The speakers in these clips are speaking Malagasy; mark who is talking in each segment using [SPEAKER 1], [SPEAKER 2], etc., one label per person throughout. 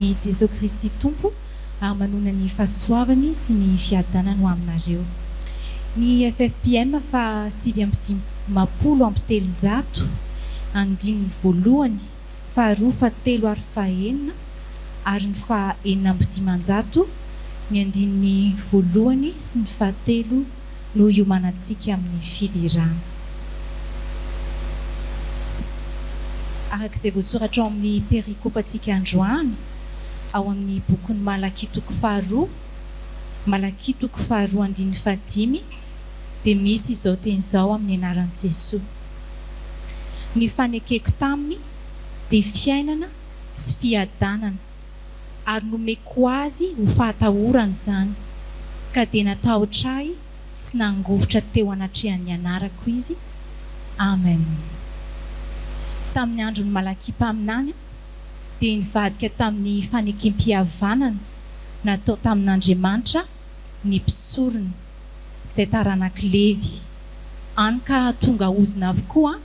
[SPEAKER 1] I Jesoa Kristy Tompo ary manonona ny fahasoavany sy ny fiadanany ho aminareo. Ny ffpm faha 359, andininy voalohany, faharoa, fahatelo ary fahenina ary ny faha 556, ny andininy voalohany sy ny fahatelo no hiomanantsika amin'ny fiderana. Araka izay voasoratra ao amin'ny perikopantsika androany, ao amin'ny bokin'i Malakia toko faharoa, Malakia toko faharoa andininy fahadimy, dia misy izao teny izao amin'ny anaran'i Jesoa, Ny fanekeko taminy dia fiainana sy fiadanana, ary nomeko azy ho fahatahorana izany, ka dia natahotra ahy sy nangovitra teo anatrehan'ny anarako izy. Amen. Tamin'ny andron'i Malakia mpaminany, dia nivadika tamin'ny fanekem-pihavanana natao tamin'Andriamanitra ny mpisorona, izay taranak'i Levy, hany ka tonga ozona avokoa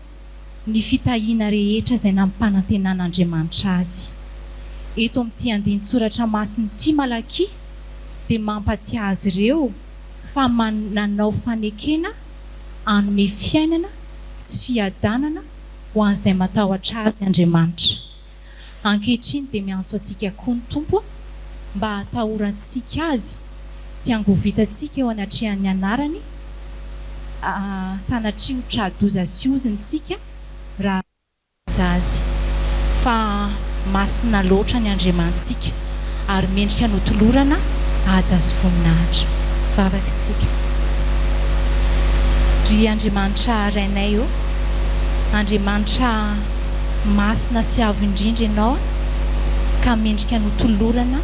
[SPEAKER 1] ny fitahiana rehetra izay nampanantenan'Andriamanitra azy. Eto amin'ity andinin-tsoratra masina ity Malakia dia mampatsiahy azy ireo fa nanao fanekena hanome fiainana sy fiadanana ho an'izay matahotra Azy Andriamanitra. Ankehitriny dia miantso antsika koa ny Tompo mba hatahorantsika Azy sy hangovitantsika eo anatrehan'ny anarany, sanatria ho tra-doza sy ozona isika raha hanaja Azy. Fa masina loatra ny Andriamanitsika ary mendrika notolorana haja sy voninahitra. Vavaka isika. Ry Andriamanitra Rainay ô, Andriamanitra masina sy avo indrindra Ianao ka mendrika notolorana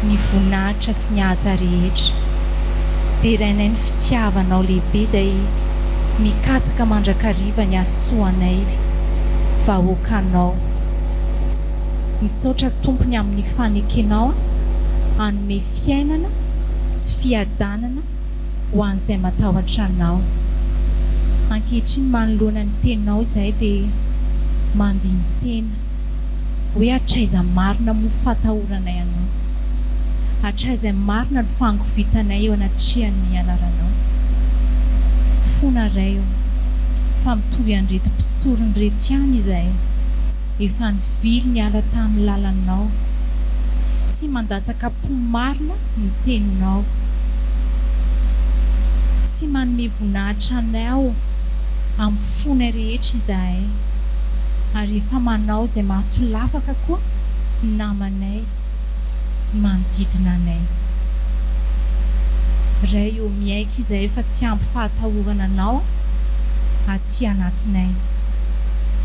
[SPEAKER 1] ny voninahitra sy ny haja rehetra. Derainay ny fitiavanao lehibe izay mikatsaka mandrakariva ny hasoanay vahoakanao. Misaotra Tompo ny amin'ny fanekenao hanome fiainana sy fiadanana ho an'izay matahotra Anao. Ankehitriny manoloana ny Teninao izahay dia mandini-tena hoe hatraiza marina moa fatahoranay Anao? Hatraiza marina no fangovitanay eo anatrehan'ny Anaranao? Fona Ray o, fa mitovy an'ireto mpisorona ireto ihany izahay. Efa nivily niala tamin'ny lalanao. Tsy mandatsaka am-po marina ny teninao. Tsy manome voninahitra anao amin'ny fonay rehetra izahay. Ary efa manao izay mahasolafaka koa ny namanay manodidina anay. Ray ô, miaiky izahay fa tsy ampy fahatahorana Anao aty anatinay.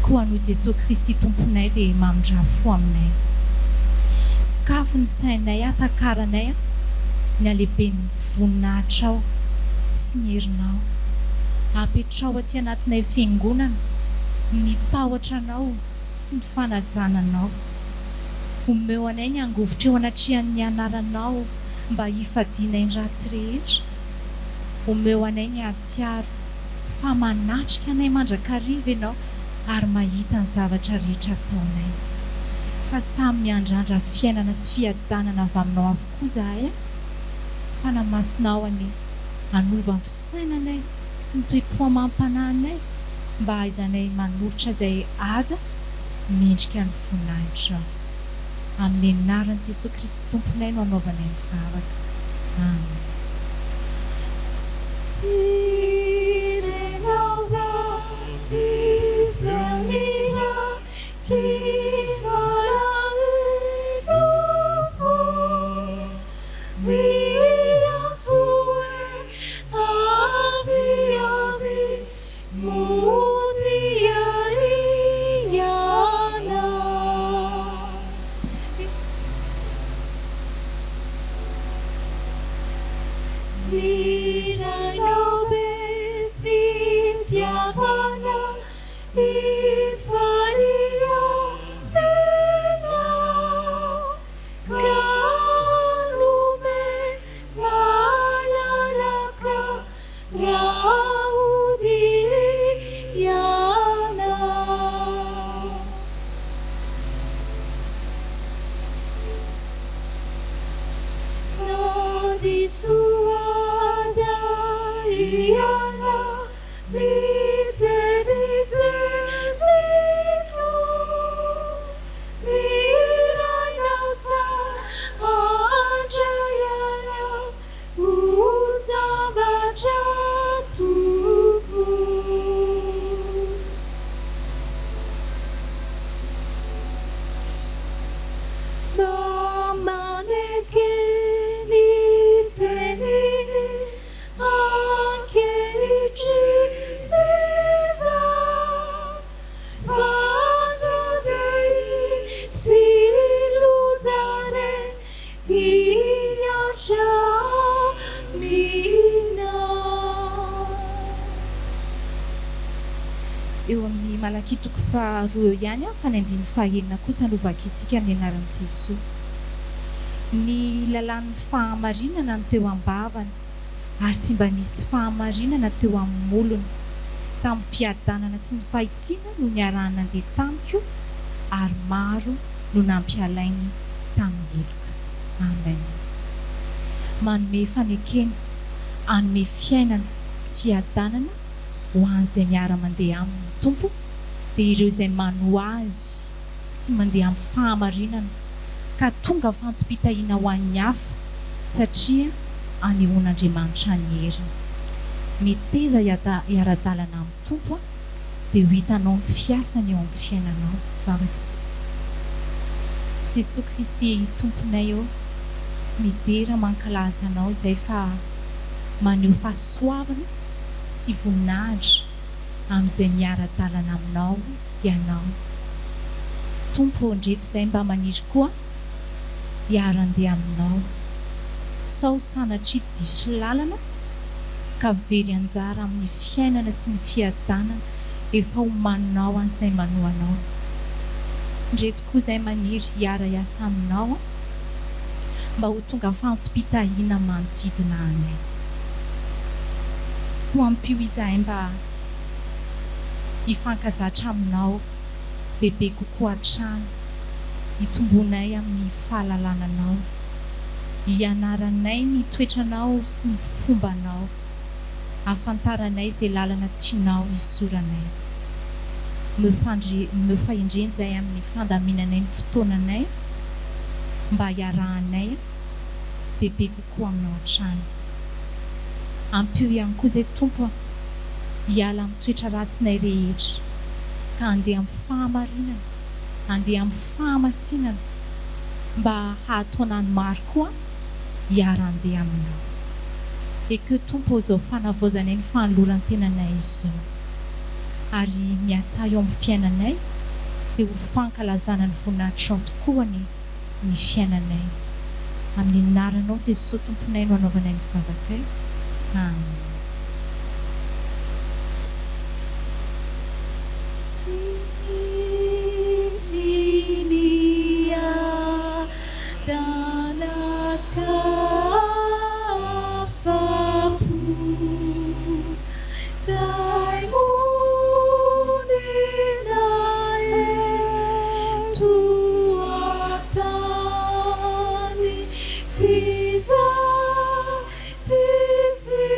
[SPEAKER 1] Koa noho Jesoa Kristy Tomponay dia mamindrà fo aminay. Sokafy ny sainay hatakaranay ny halehiben'ny voninahitrao sy ny herinao. Apetraho aty anatinay Fiangonana ny tahotra Anao sy ny fanajana Anao. Omeo anay ny hangovitra eo anatrehan'ny anaranao mba hifadianay ny ratsy rehetra. Omeo anay ny hahatsiaro fa manatrika anay mandrakariva Ianao ary mahita ny zavatra rehetra ataonay. Fa samy miandrandra fiainana sy fiadanana avy Aminao avokoa izahay. Fanahy Masinao anie hanova ny fisainanay sy ny toe-po amam-panahinay mba hahaizanay manolotra izay haja mendrika ny voninahitrao. Amin'ny anaran'i Jesoa Kristy Tomponay no anaovanay ny vavaka. Amen. Tsy renao va ny feon'ny Ray malahelo fo miantso hoe avia avia Modia hianao. Ny Rainao be fitiavana hifaliana ka hanome malalaka Raha hody ianao.
[SPEAKER 2] Nahadiso azy hiala Miteniteniko Nirainao ta handray anao Ho sambatra Tompo. Mba maneke ny teniny ankehitriny iza fa andro be sy loza re hihatra aminao.
[SPEAKER 1] Eo amin'ny Malakia toko faharoa eo ihany fa ny andininy fahaenina kosa no vakintsika amin'ny anaran'i Jesoa. Ny lalàn'ny fahamarinana no teo am-bavany, ary tsy mba nisy tsy fahamarinana teo amin'ny molony. Tamin'ny fiadanana sy ny fahitsiana no niarahany nandeha tamiko, ary maro no nampialainy tamin'ny heloka. Amen. Manome fanekena, hanome fiainana sy fiadanana ho an'izay miara-mandeha aminy ny Tompo, dia ireo izay manoa Azy sy mandeha amin'ny fahamarinana, ka tonga fantsom-pitahiana ho an'ny hafa, satria anehoan'Andriamanitra ny heriny. Meteza hiara-dalana amin'ny Tompo dia ho hitanao ny fiasany eo amin'ny fiainanao. Vavaka isika. Jesoa Kristy Tomponay ô, midera mankalaza Anao izay fa maneho fahasoavana sy voninahitra amin'izay miara-dalana Aminao Ianao. Tompo ô, ndreto izay mba maniry koa hiara-andeha Aminao. Sao sanatria diso lalana ka very anjara amin'ny fiainana sy ny fiadanana efa omaninao an'izay manoa Anao. Ndreto koa izay maniry hiara-hiasa Aminao mba ho tonga fantsom-pitahiana manodidina anay. Koa ampio izahay mba hifankazatra Aminao bebe kokoa hatrany, hitomboanay amin'ny fahalalana Anao, hianaranay ny toetranao sy ny fombanao, hahafantaranay izay lalana tianao hizoranay. Omeo fandre, omeo fahendrena izahay amin'ny fandaminanay ny fotoananay mba hiarahanay bebe kokoa aminao hatrany. Ampio ihany koa izay Tompo a, hiala amin'ny toetra ratsinay rehetra ka handeha amin'ny fahamarinana, handeha amin'ny fahamasinana mba hahataona ny maro koa hiara-handeha aminao. Ekeo Tompo ô izao fanavaozanay ny fanoloran-tenanay izao ary miasà eo amin'ny fiainanay dia ho fankalazana ny voninahitrao tokoa anie ny fiainanay. Amin'ny anaranao Jesoa Tomponay no anaovanay ny vavakay. Amen.
[SPEAKER 2] Tsy misy miadana ka afa-po Zay monina eto an-tany F'izay ty tsy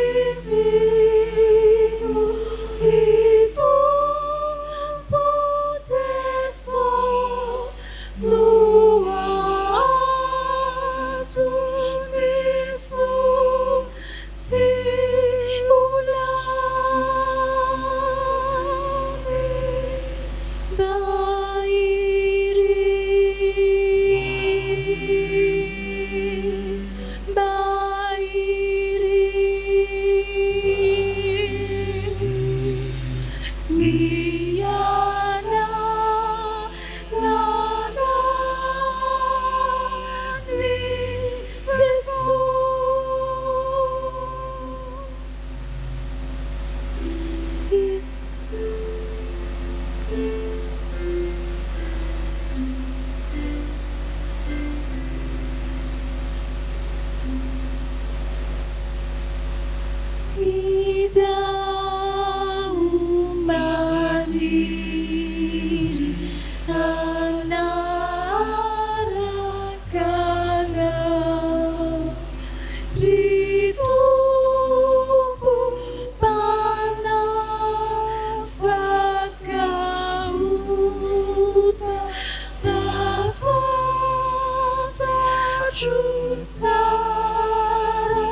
[SPEAKER 2] Fantatro tsara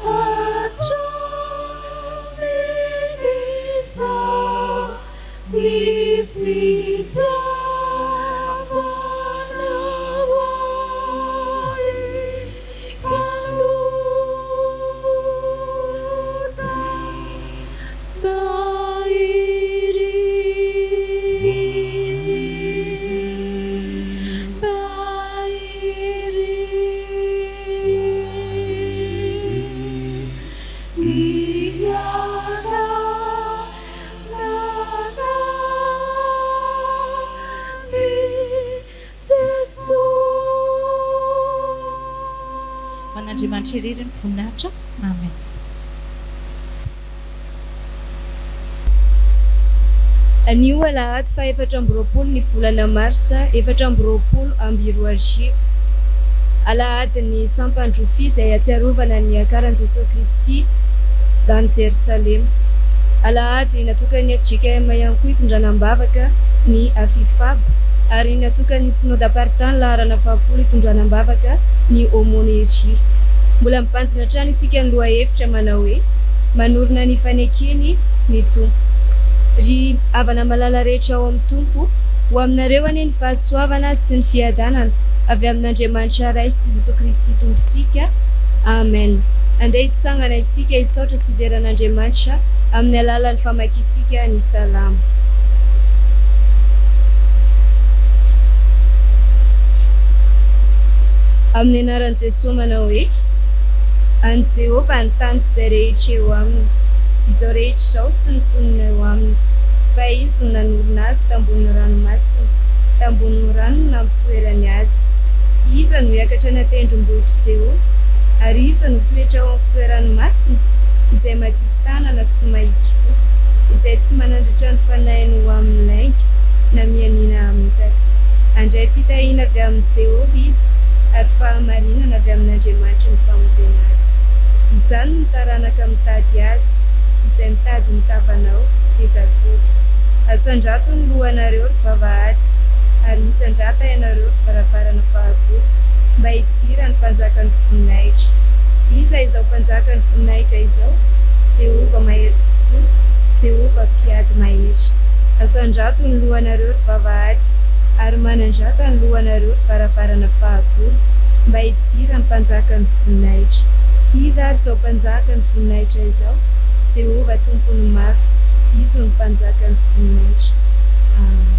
[SPEAKER 2] hatramin'izao ny fitiavanao ahy mpanota tahiry. Tahiry ny ananan'i Jesoa.
[SPEAKER 1] Ho an'Andriamanitra irery ny voninahitra. Amen.
[SPEAKER 3] Anio alahady faha 24 ny volana marsa 2024. Alahadin'ny Sampan-drofia izay ahatsiarovana ny niakaran'i Jesoa Kristy any Jerosalema. Alahady natokan'ny fjkm ihany koa hitondrana am-bavaka ny Afifab ary natokan'ny Synodam-paritany laharana fahafolo hitondrana am-bavaka ny Aumônerie. Mbola mibanjina hatrany isika ny lohahevitra manao hoe, Manorina ny fanekeny ny Tompo. Ry havana malala rehetra ao amin'ny Tompo, ho aminareo anie ny fahasoavana sy ny fiadanana avy amin'Andriamanitra Ray sy Jesoa Kristy Tompontsika. Amen. Andeha hitsangana isika hisaotra sy hidera an'Andriamanitra amin'ny alalan'ny famakiantsika ny Salamo. Amin'ny anaran'i Jesoa manao hoe, An'i Jehovah ny tany sy izay rehetra eo aminy, izao rehetra izao sy ny mponina eo aminy, fa Izy no nanorina azy tambonin'ny ranomasina, tambonin'ny rano no nampitoerany azy. Iza no hiakatra any an-tendrombohitr'i Jehovah? Ary iza no hitoetra ao amin'ny fitoerany masina? Izay madio tanana sy mahitsy fo, izay tsy manandratra ny fanahiny ho amin'ny lainga, na mianiana hamitaka. Handray fitahiana avy amin'i Jehovah izy, ary fahamarinana avy amin'Andriamanitry ny famonjena azy. Izany no taranaka mitady Azy, izay mitady ny tavanao, ry Jakoba. Asandrato ny lohanareo, ry vavahady, ary misandrata ianareo, ry varavarana fahagola, mba hidiran'ny Mpanjakan'ny voninahitra. Iza izao Mpanjakan'ny voninahitra izao? Jehovah Mahery Tsitoha, Jehovah Mpiady mahery. Asandrato ny lohanareo, ry vavahady, ary manandrata ny lohanareo, ry varavarana fahagola, mba hidiran'ny Mpanjakan'ny voninahitra. Iza ary izao Mpanjakan'ny voninahitra izao? Jehovah Tompon'ny maro, Izy no Mpanjakan'ny voninahitra. Amen.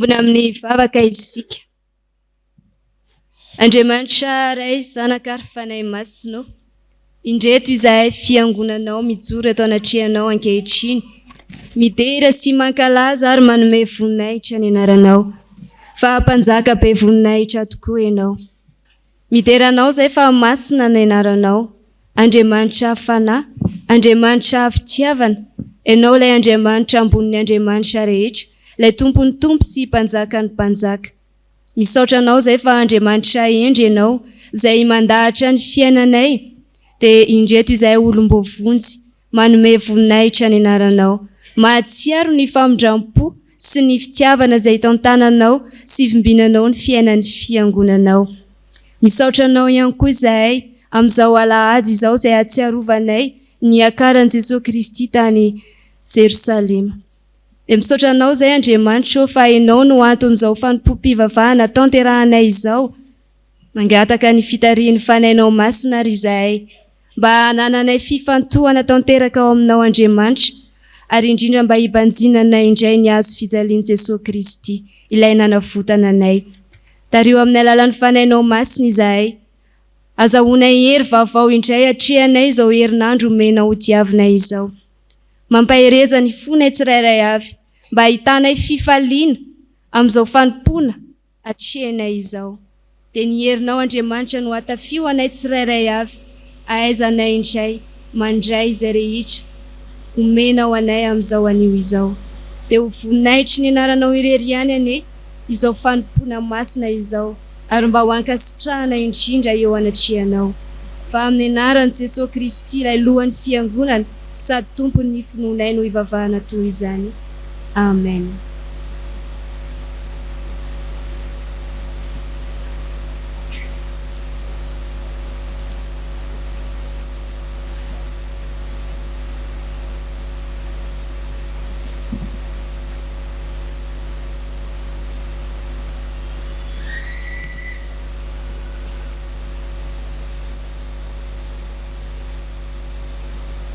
[SPEAKER 3] Hiombona amin'ny vavaka isika. Andriamanitra Ray, Zanaka ary Fanahy Masina ô, indreto izahay Fiangonanao mijoro eto anatrehanao ankehitriny, midera sy mankalaza ary manome voninahitra ny Anaranao, fa Mpanjaka be voninahitra tokoa Ianao. Midera Anao izay fa masina ny Anaranao, Andriamanitra Fanahy, Andriamanitra Fitiavana, Ianao ilay Andriamanitra ambonin'ny andriamanitra rehetra, ilay Tompon'ny tompo sy Mpanjakan'ny mpanjaka. Misaotra Anao izay fa Andriamanitra hendry Ianao, izay mandahatra ny fiainanay, dia indreto izahay olom-boavonjy, manome voninahitra ny Anaranao, mahatsiaro ny famindram-po sy ny fitiavana izay itantananao sy ivimbinanao ny fiainan'ny Fiangonanao. Misaotra Anao ihany koa izahay amin'izao alahady izao izay ahatsiarovanay ny niakaran'i Jesoa Kristy tany Jerosalema. Dia misaotra Anao izay Andriamanitra ô fa Ianao no anton'izao fanompoam-pivavahana tanterahanay izao. Mangataka ny fitarihin'ny Fanahinao Masina ary izahay mba hanananay fifantohana tanteraka ao Aminao Andriamanitra ary indrindra mba hibanjinanay indray ny hazo fijalian'i Jesoa Kristy ilay nanavotana anay. Tariho amin'ny alalan'ny Fanahinao Masina izahay. Azahoanay hery vaovao indray atrehanay izao herinandro omenao hodiavinay izao. Mampahereza ny fonay tsirairay avy mba hahitanay fifaliana amin'izao fanompoana atrehinay izao. Dia ny herinao Andriamanitra no atafio anay tsirairay avy ahaizanay indray mandray izay rehetra omenao anay amin'izao anio izao. Dia ho voninahitry ny anaranao irery ihany anie izao fanompoana masina izao ary mba ho ankasitrahana indrindra eo anatrehanao. Fa amin'ny anaran'i Jesoa Kristy ilay Lohan'ny Fiangonana sady Tompon'ny finoanay no ivavahana toy izany. Amen.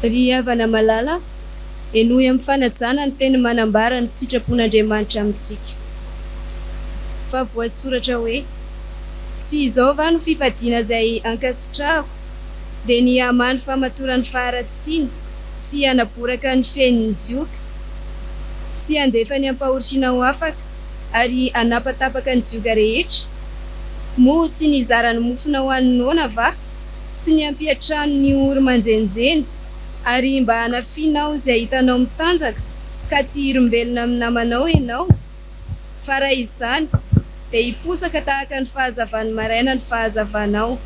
[SPEAKER 3] Ry havana malala, henoy amin'ny fanajana ny teny manambara ny sitrapon'Andriamanitra amintsika. Fa voasoratra hoe, Tsy izao va no fifadiana izay ankasitrahako, dia ny hamaha ny famatoran'ny faharatsiana sy hanaboraka ny fehin'ny jioka, sy handefa ny ampahoriana ho afaka ary hanapatapaka ny zioga rehetra? Moa tsy nizara ny mofona ho an'ny noana va, sy ny hampiantrano ny ory manjenjena, ary mba hanafianao izay hitanao mitanjaka, ka tsy hirombelona amin'ny namanao ianao? Fa raha izany, dia hiposaka tahaka ny fahazavan'ny maraina ny fahazavanao,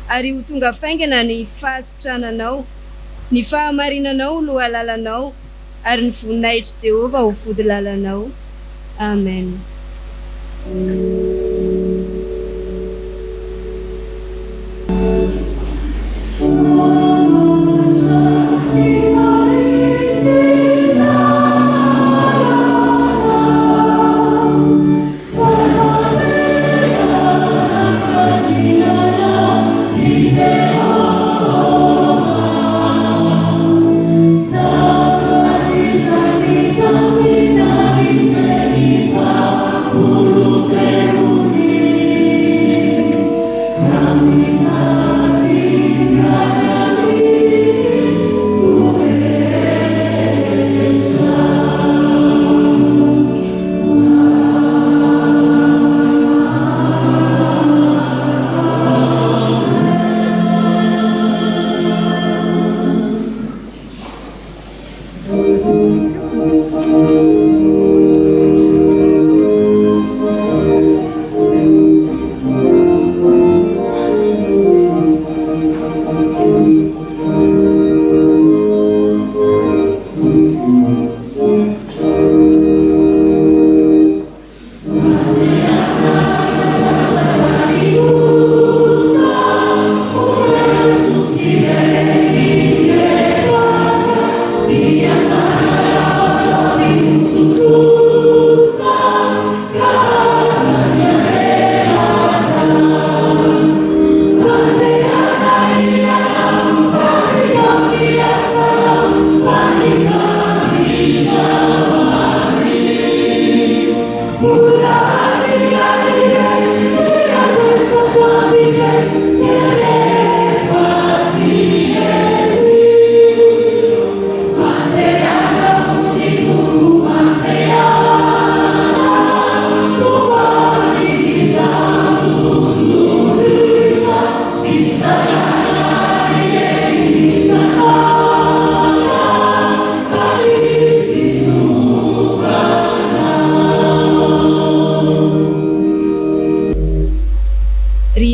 [SPEAKER 3] ary ho tonga faingana ny fahasitrananao, ny fahamarinanao ho lohalalanao, ary ny voninahitr'i Jehovah ho vodilalanao. Amen.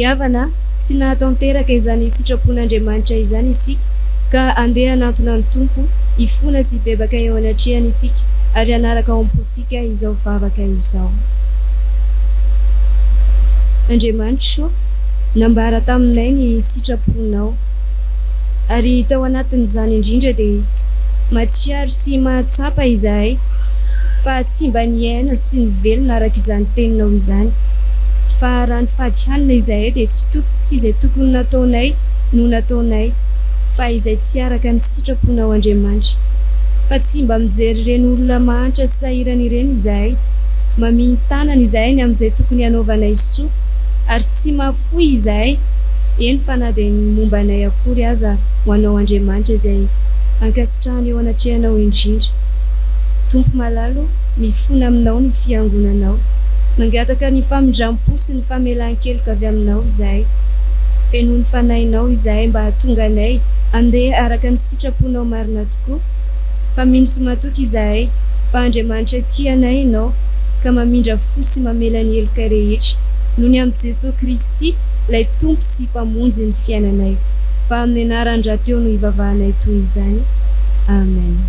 [SPEAKER 3] Ry havana a, tsy nahatanteraka izany sitrapon'Andriamanitra izany isika, ka andeha hanantona ny Tompo, hifona sy hibebaka eo anatrehany isika ary hanaraka ao am-pontsika izao vavaka izao. Andriamanitro ô, nambara taminay ny sitraponao, ary tao anatin'izany indrindra dia mahatsiaro sy mahatsapa izahay fa tsy mba niaina sy nivelona araka izany teninao izany, fa raha nifady hanina izahay dia tsy to tsy izay tokony nataonay no nataonay, fa izay tsy araka ny sitraponao Andriamanitra. Fa tsy mba mijery ireny olona mahantra sy sahirana ireny izahay, mamihin-tanana izahay ny amin'izay tokony hanaovanay soa, ary tsy mahafoy izahay, eny fa na dia ny momba anay akory aza ho anao Andriamanitra izay ankasitrahana eo anatrehanao indrindra. Tompo malala o, mifona aminao ny fiangonanao. Mangataka ny famindram-po sy ny famelan-keloka avy aminao izahay. Fenoy ny Fanahinao izahay mba hahatonga anay handeha araka ny sitraponao marina tokoa. Fa mino sy matoky izahay fa Andriamanitra tia anay Ianao ka mamindra fo sy mamela ny heloka rehetra noho ny amin'i Jesoa Kristy ilay Tompo sy Mpamonjy ny fiainanay. Fa amin'ny anarany rahateo no ivavahanay toy izany. Amen.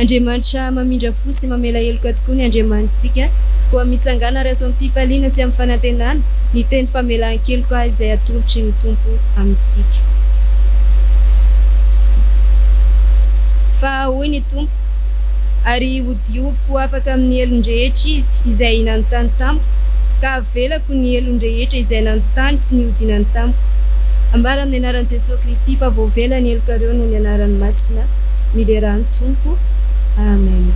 [SPEAKER 3] Andriamanitra mamindra fo sy mamela heloka tokoa ny Andriamanitsika, koa mitsangàna ary azo amim-pifaliana sy amin'ny fanantenana ny teny famelan-keloka izay atolotry ny Tompo amintsika. Fa hoy ny Tompo, Ary hodioviko ho afaka amin'ny helon-drehetra izy izay nanontany tamiko, ka havelako ny helony rehetra izay nanontany sy nihodinany tamiko. Ambara amin'ny anaran'i Jesoa Kristy fa voavela ny helokareo noho ny anarany masina. Miderà ny Tompo. Amen.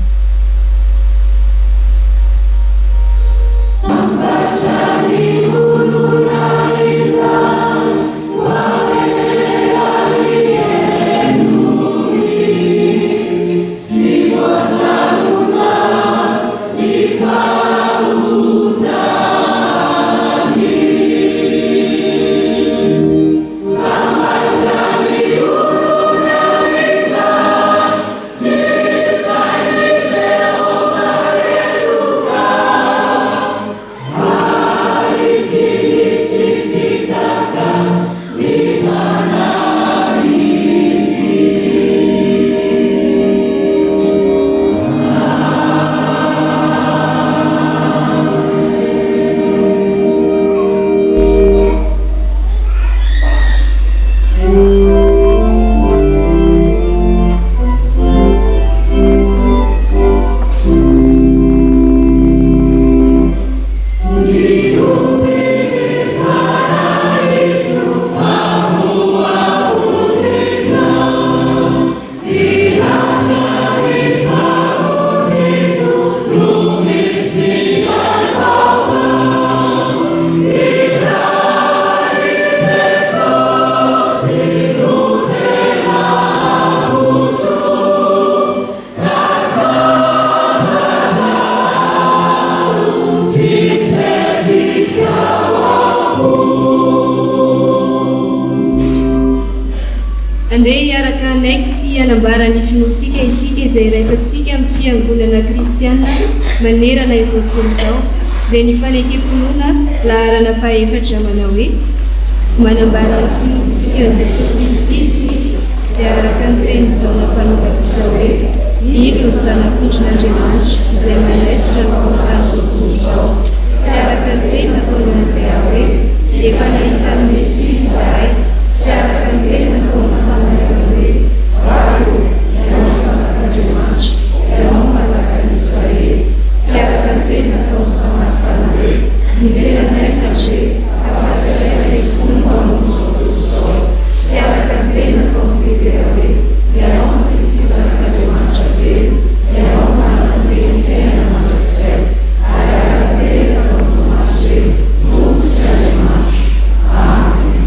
[SPEAKER 3] Andeha hiaraka hanaiky sy hanambara ny finoantsika isika izay iraisantsika amin'ny Fiangonana kristiana manerana izao tontolo izao, dia ny fanekem-pinoana laharana fahefatra manao hoe, Manambara ny finoantsika an'i Jesoa Kristy isika. Dia araka ny tenin'i Jaona Mpanao Batisa hoe, Indro ny Zanak'ondrin'Andriamanitra, izay manaisotra ny fahotan'izao tontolo izao. Sy araka ny teny nataon'i Andrea hoe, Efa nahita ny Mesia izahay. Sy araka ny teny nataon'i Samoela hoe, Raby ô, Ianao Zanak'Andriamanitra, Ianao Mpanjakan'i Israely. Sy araka ny teny nataon'i Samaritana hoe, Ny tenanay nandre, ka fantatray fa i Tompo no Mpamonjy izao tontolo izao. Sy araka ny teny nataon'i Petera hoe, Ianao no Kristy Zanak'Andriamanitra velona, Ianao no manana ny tenin'ny fiainana mandrakizay. Ary araka ny teny nataon'i Tomasy hoe, Tompoko sy Andriamanitro. Amen.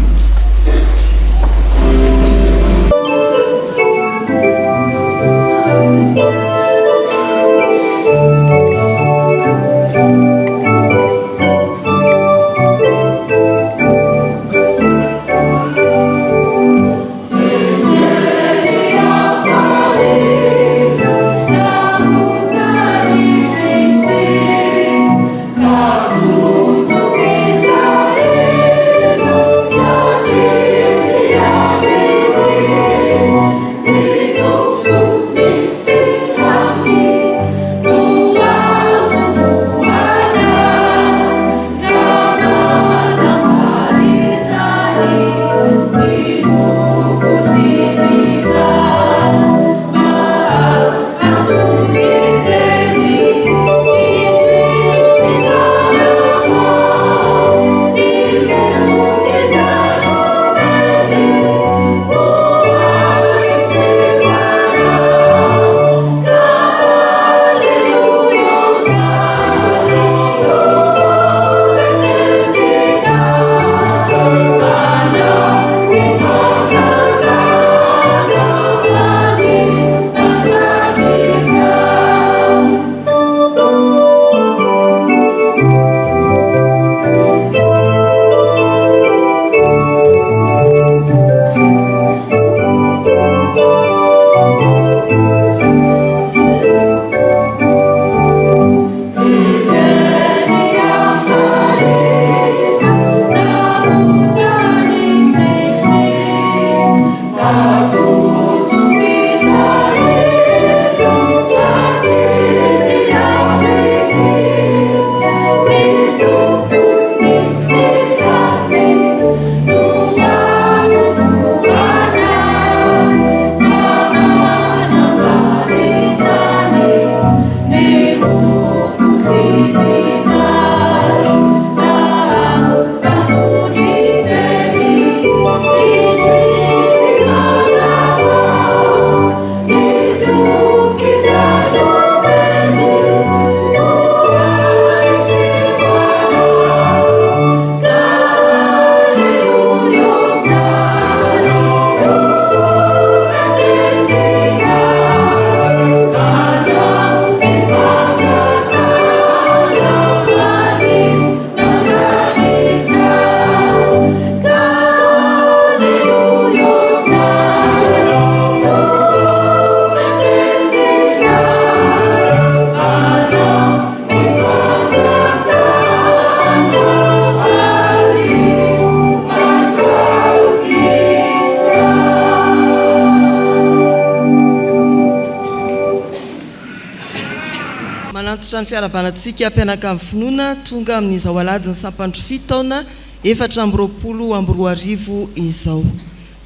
[SPEAKER 4] Manantitra ny fiarahabana antsika mpianakavy finoana tonga amin'izao alahadin'ny sampandrofia taona 2024 izao.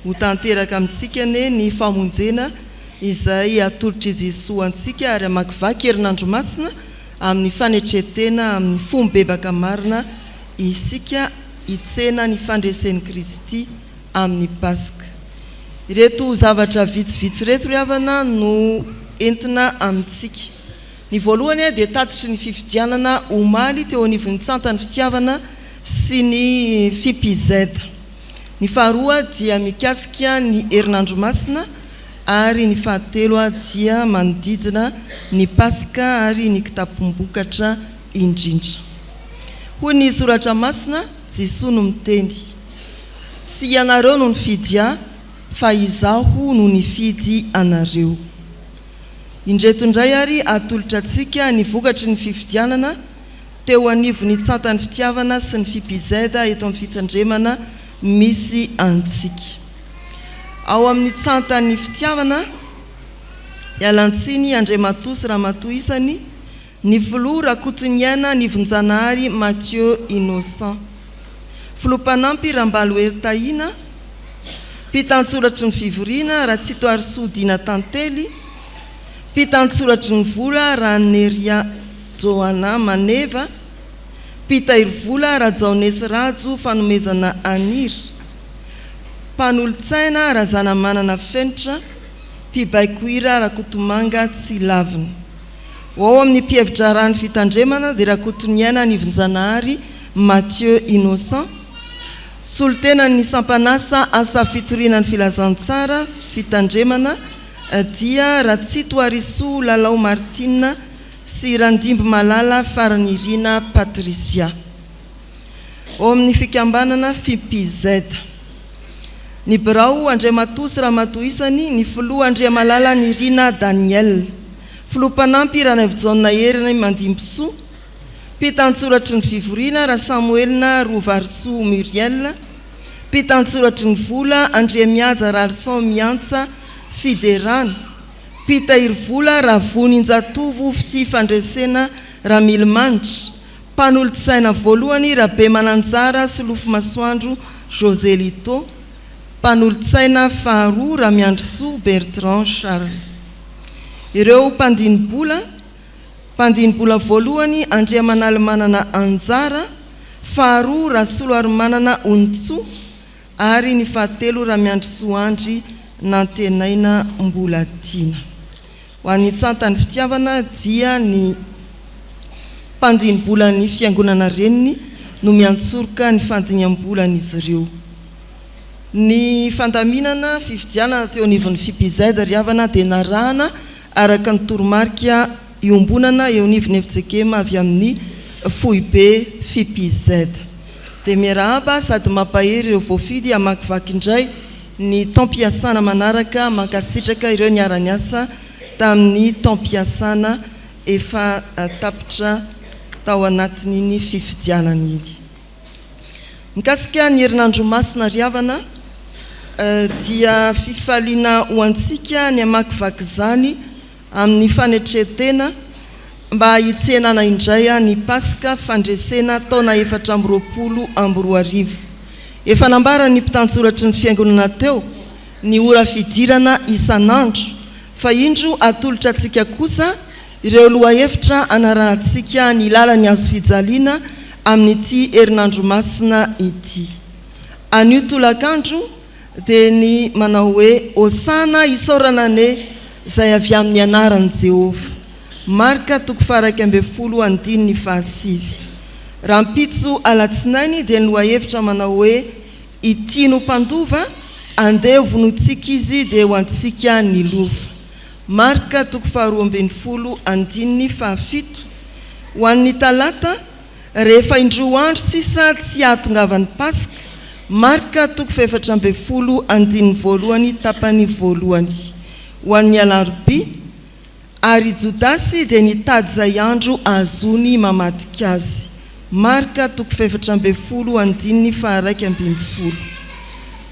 [SPEAKER 4] Ho tanteraka amintsika anie ny famonjena izay atolotr'i Jesoa antsika ary hamakivaky herinandro masina amin'ny fanetren-tena amin'ny fo mibebaka marina isika hitsena ny fandresen'i Kristy amin'ny Paska. Ireto zavatra vitsivitsy ireto ry havana no entina amintsika. Ny voalohany dia tatitry ny fifidianana omaly teo anivon'ny Tsantan'ny Fitiavana sy ny FIPZ. Ny faharoa dia mikasika ny herinandro masina ary ny fahatelo dia manodidina ny Paska ary ny kitapom-bokatra indrindra. Hoy ny Soratra Masina, Jesoa no miteny, Tsy ianareo no nifidy Ahy, fa Izaho no nifidy anareo. Indreto indray ary atolotra antsika ny vokatry ny fifidianana teo anivon'ny Tsantan'ny Fitiavana sy ny FIPZ eto amin'ny fitandremana misy antsika. Ao amin'ny Tsantan'ny Fitiavana, Ialantsiny Andriamatoa sy Ramatoa isany, ny Filoha Rakotoniaina Nivonjanahary Mathieu Innocent. Filoha Mpanampy Rambalohery Tahina, Mpitantsoratry ny fivoriana Ratsitoarisoa Dina Tantely, Mpitantsoratry ny vola Raneria Johanna Maneva, Mpitahiry vola Rajaonesy Rajo Fanomezana Aniry, Mpanolotsaina Razanamanana Fenitra, Mpibaiko hira Rakotomanga Tsilavina. Ho ao amin'ny mpihevi-draharahan'ny fitandremana dia Rakotoniaina Nivonjanahary Mathieu Innocent, solontenan'ny sampan'asa asa fitoriana ny filazantsara fitandremana dia Ratsitoharisoa Lalao Martine sy Randimby Malala Faranirina Patricia. Ao amin'ny fikambanana FIPZ. Ny birao Andriamatoa sy Ramatoa isany, ny Filoha Andriamalala Nirina Daniel. Filoha mpanampy Ranaivojaona Heriny Mandimbisoa. Mpitantsoratry ny fivoriana Rasamoelina Rovarisoa Muriel. Mpitantsoratry ny vola Andriamihaja Rarison Miantsa Fiderana. Mpitahiry vola Ravoninjatovo Fitia Fandresena Ramilimanitra. Mpanolotsaina voalohany Rabemananjara Solofomasoandro Joselito, Mpanolotsaina faharoa Ramiandrisoa Bertrand Charles. Ireo mpandini-bola, Mpandini-bola voalohany Andriamanalimanana Anjara, faharoa Rasoloarimanana Onintsoa ary ny fahatelo Ramiandrisoa Andry Nantenaina Mbolatiana. Ho an'ny Tsantan'ny Fitiavana dia ny mpandini-bolan'ny Fiangonana Reniny no miantsoroka ny fandiniam-bolan'izy ireo. Ny fandaminana fifidianana teo anivon'ny FIPZ ry havana dia narahana araka ny toromarika iombonana eo anivon'ny fjkm avy amin'ny foibe FIPZ. Dia miarahaba sady mampahery ireo voafidy hamakivaky indray Ny taom-piasana manaraka, mankasitraka ireo niara-niasa tamin'ny taom-piasana efa tapitra tao anatin'iny fifidianana iny. Mikasika ny herinandro masina ry havana dia fifaliana ho antsika ny hamakivaky izany amin'ny fanetren-tena mba hitsenana indray ny Paska fandresena taona 2024. Efa nambaran'ny mpitantsoratry ny Fiangonana teo ny ora fidirana isan'andro fa indro atolotra antsika kosa ireo lohahevitra hanarahantsika ny lalan'ny hazofijaliana amin'ity herinandro masina ity. Anio tolakandro dia ny manao hoe, Hosana, isaorana anie izay avy amin'ny anaran'i Jehovah. Marka toko faha-11 andininy fahasivy. Rahampitso alatsinainy dia ny lohahevitra manao hoe, Ity no mpandova, andeha hovonointsika izy dia ho antsika ny lova. Marka toko faharoambinifolo andininy fahafito. Ho an'ny talata, Rehefa indroa andro sisa tsy hahatongavan'ny Paska, Marka toko fahefatra ambin'ny folo andininy voalohany tapany voalohany. Ho an'ny Alarobia, Ary i Jodasy dia nitady izay andro ahazoany mamadika Azy. Marka toko fahefatra ambin'ny folo andininy faha-iraika ambin'ny folo.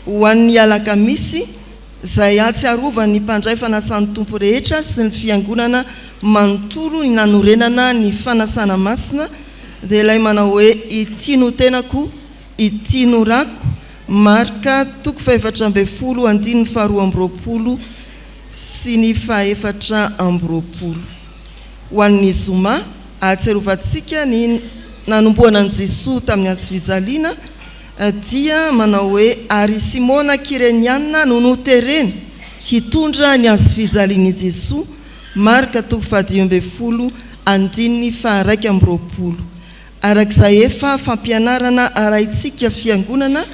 [SPEAKER 4] Ho an'ny Alakamisy, izay ahatsiarovan'ny mpandray fanasan'ny Tompo rehetra sy ny Fiangonana manontolo ny nanorenana ny fanasana masina, dia ilay manao hoe, Ity no tenako, ity no rako, Marka toko fahefatra ambin'ny folo andininy faharoa amby roapolo sy ny fahaefatra amby roapolo. Ho an'ny zoma, ahatsiarovantsika ny nanombohana an'i Jesoa tamin'ny hazofijaliana, dia manao hoe, Ary i Simona Kyreniana no notereny hitondra ny hazofijalian' i Jesoa, Marka toko fahadimy ambin'ny folo andininy faha-iraika amby roapolo. Araka izay efa fampianarana arahintsika Fiangonana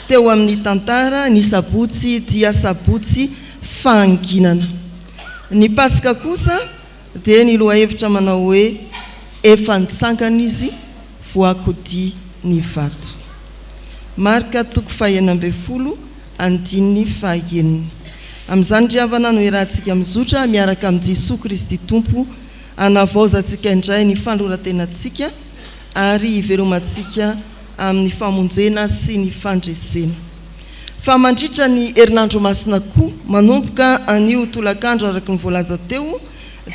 [SPEAKER 4] teo amin'ny tantara, ny Sabotsy dia Sabotsy fahanginana. Ny Paska kosa dia ny lohahevitra manao hoe Efa nitsangana Izy, voakodia ny vato. Marka toko faha-16 andininy faha-enina. Amin'izany ry havana no iarahantsika mizotra miaraka amin'i Jesoa Kristy Tompo hanavaozantsika indray ny fanoloran-tenantsika ary hivelomantsika amin'ny famonjena sy ny fandresena. Fa mandritra ny herinandro masina koa, manomboka anio tolakandro araka ny voalaza teo,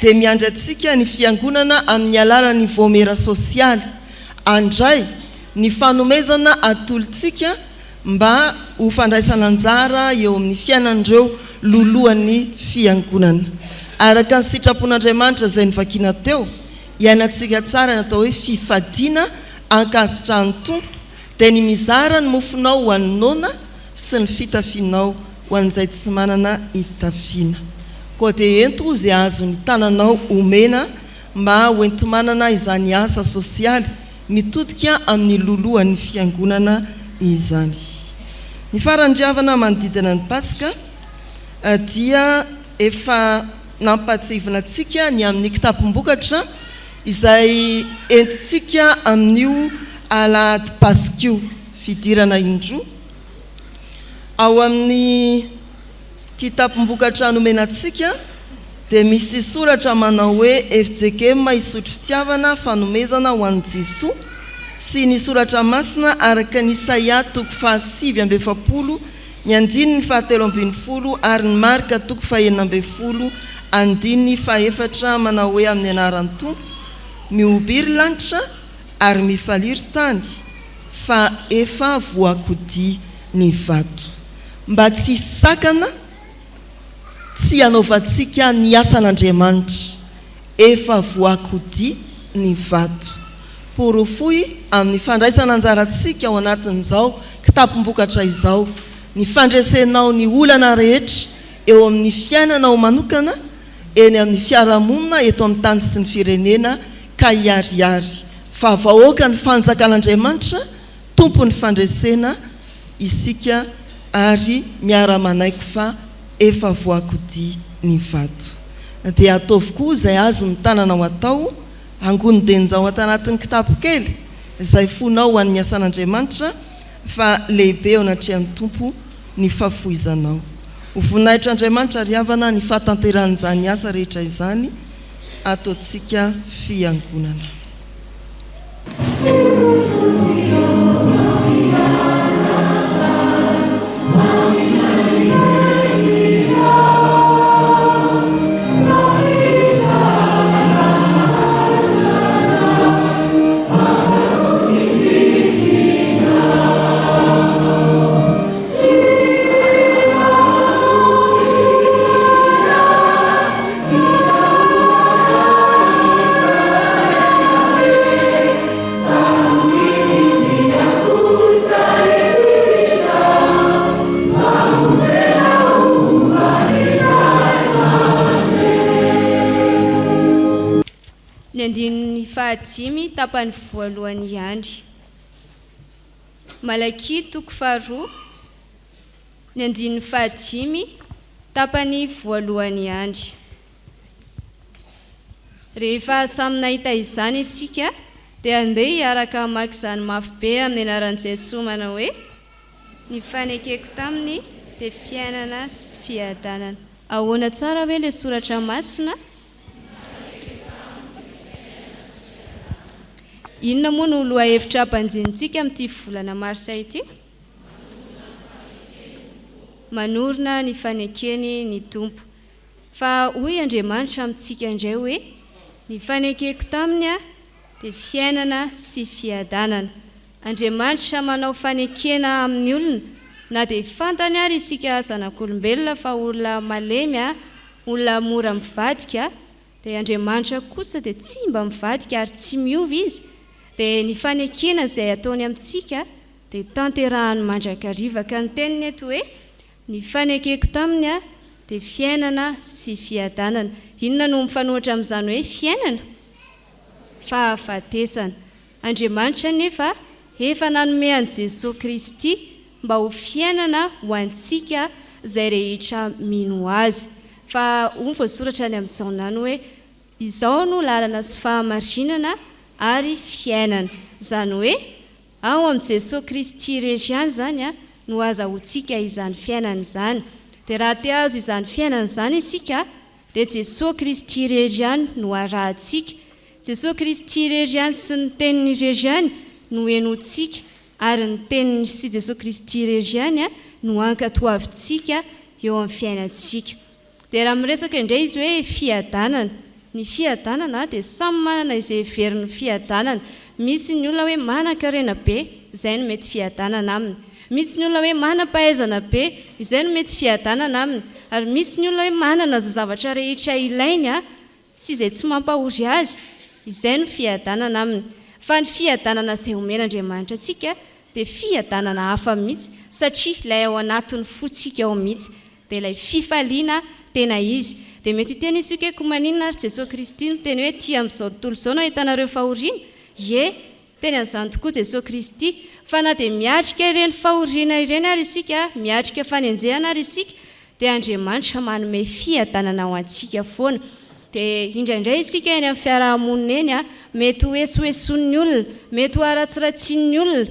[SPEAKER 4] dia miandry antsika ny Fiangonana amin'ny alalan'ny Vaomiera Sosialy handray ny fanomezana atolotsika mba ho fandraisana anjara eo amin'ny fiainan'ireo lolohan'ny Fiangonana. Araka ny sitrapon'Andriamanitra izay novakiana teo, iainantsika tsara ny atao hoe fifadiana ankasitrahan'ny Tompo, dia ny mizara ny mofonao ho an'ny noana sy ny fitafianao ho an'izay tsy manana hitafiana. Koa dia ento izay azon'ny tananao omena mba hoenti-manana izany asa sosialy mitodika amin'ny lolohan'ny Fiangonana izany. Ny farandriavana manodidina ny Paska dia efa nampahatsiahivina antsika ny amin'ny kitapom-bokatra izay entintsika amin'io alahady Paska io, fidirana indroa ao amin'ny kitapom-bokatra nomena antsika dia misy soratra manao hoe fjkm Isotry Fitiavana Fanomezana ho an'i Jesoa sy ny soratra masina araka ny Isaia toko faha 49 ny andininy faha 13 ary ny Marka toko faha 16 andininy faha efatra manao hoe amin'ny anaran'ny Tompo mihobiry lanitra ary mifaliry tany fa efa voakodia ny vato. Mba tsy hisy sakana tsy hanaovantsika ny asan'Andriamanitra, efa voakodia ny vato. Porofoy amin'ny fandraisana anjarantsika ao anatin'izao kitapom-bokatra izao ny fandresenao ny olana rehetra eo amin'ny fiainanao manokana, eny amin'ny fiarahamonina eto amin'ny tany sy ny firenena ka hiharihary fa vahoakan'ny fanjakan'Andriamanitra Tompon'ny fandresena isika ary miara-manaiky fa efa voakodia ny vato. Dia ataovy koa izay azon'ny tananao atao, angony denjao ato anatin'ny kitapo kely izay fonao ho an'ny asan'Andriamanitra fa lehibe eo anatrehan'ny Tompo ny fahafoizanao. Ho voninahitr'Andriamanitra ry havana ny fahatanterahan'izany asa rehetra izany ataontsika fiangonana.
[SPEAKER 3] Ny andininy fahadimy tapany voalohany ihany. Malakia toko faharoa, ny andininy fahadimy tapany voalohany ihany. Rehefa samy nahita izany isika dia andeha hiaraka hamaky izany mafy be amin'ny anaran'i Jesoa manao hoe, Ny fanekeko taminy dia fiainana sy fiadanana. Ahoana tsara ve ilay soratra masina? Inona moa no lohahevitra banjinintsika amin'ity volana marsa ity? Manorina ny fanekeny ny Tompo. Fa hoy Andriamanitra amintsika indray hoe, Ny fanekeko taminy dia fiainana sy fiadanana. Andriamanitra manao fanekena amin'ny olona, na dia fantany ary isika zanak'olombelona fa olona malemy, olona mora mivadika, dia Andriamanitra kosa dia tsy mba mivadika ary tsy miova Izy, dia ny fanekena izay ataony amintsika dia tanterahany mandrakariva. Ka ny teniny eto hoe, Ny fanekeko taminy dia fiainana sy fiadanana. Inona no mifanohitra amin'izany hoe fiainana? Fahafatesana. Andriamanitra anefa efa nanome an'i Jesoa Kristy mba ho fiainana ho antsika izay rehetra mino Azy. Fa hoy ny voasoratra any amin'i Jaona any hoe, Izao no lalana sy fahamarinana ary fiainana. Izany hoe, Ao amin'i Jesoa Kristy irery ihany izany no azahoantsika izany fiainana izany. Dia raha te hahazo izany fiainana izany isika dia Jesoa Kristy irery ihany no arahantsika. Jesoa Kristy irery ihany sy ny teniny irery ihany no henointsika ary ny teniny sy Jesoa Kristy irery ihany no ankatoavintsika eo amin'ny fiainantsika. Dia raha miresaka indray izy hoe fiadanana, ny fiadanana dia samy manana izay heveriny ho fiadanana. Misy ny olona hoe manan-karena be, izay no mety fiadanana aminy. Misy ny olona hoe manam-pahaizana be, izay no mety fiadanana aminy. Ary misy ny olona hoe manana izay zavatra rehetra ilainy sy izay tsy mampahory azy, izay no fiadanana aminy. Fa ny fiadanana izay omen'Andriamanitra antsika dia fiadanana hafa mihitsy satria ilay ao anatin'ny fontsika ao mihitsy dia ilay fifaliana tena izy. Dia mety hiteny isika hoe koa maninona ary Jesoa Kristy miteny hoe aty amin'izao tontolo izao no ahitanareo fahoriana? Ie, miteny an'izany tokoa Jesoa Kristy. Fa na dia miatrika ireny fahoriana ireny ary isika, miatrika fanenjehana ary isika, dia Andriamanitra manome fiadanana ho antsika foana. Dia indraindray isika eny amin'ny fiaraha-monina eny, mety ho esoesoin'ny olona, mety ho haratsiratsian'ny olona,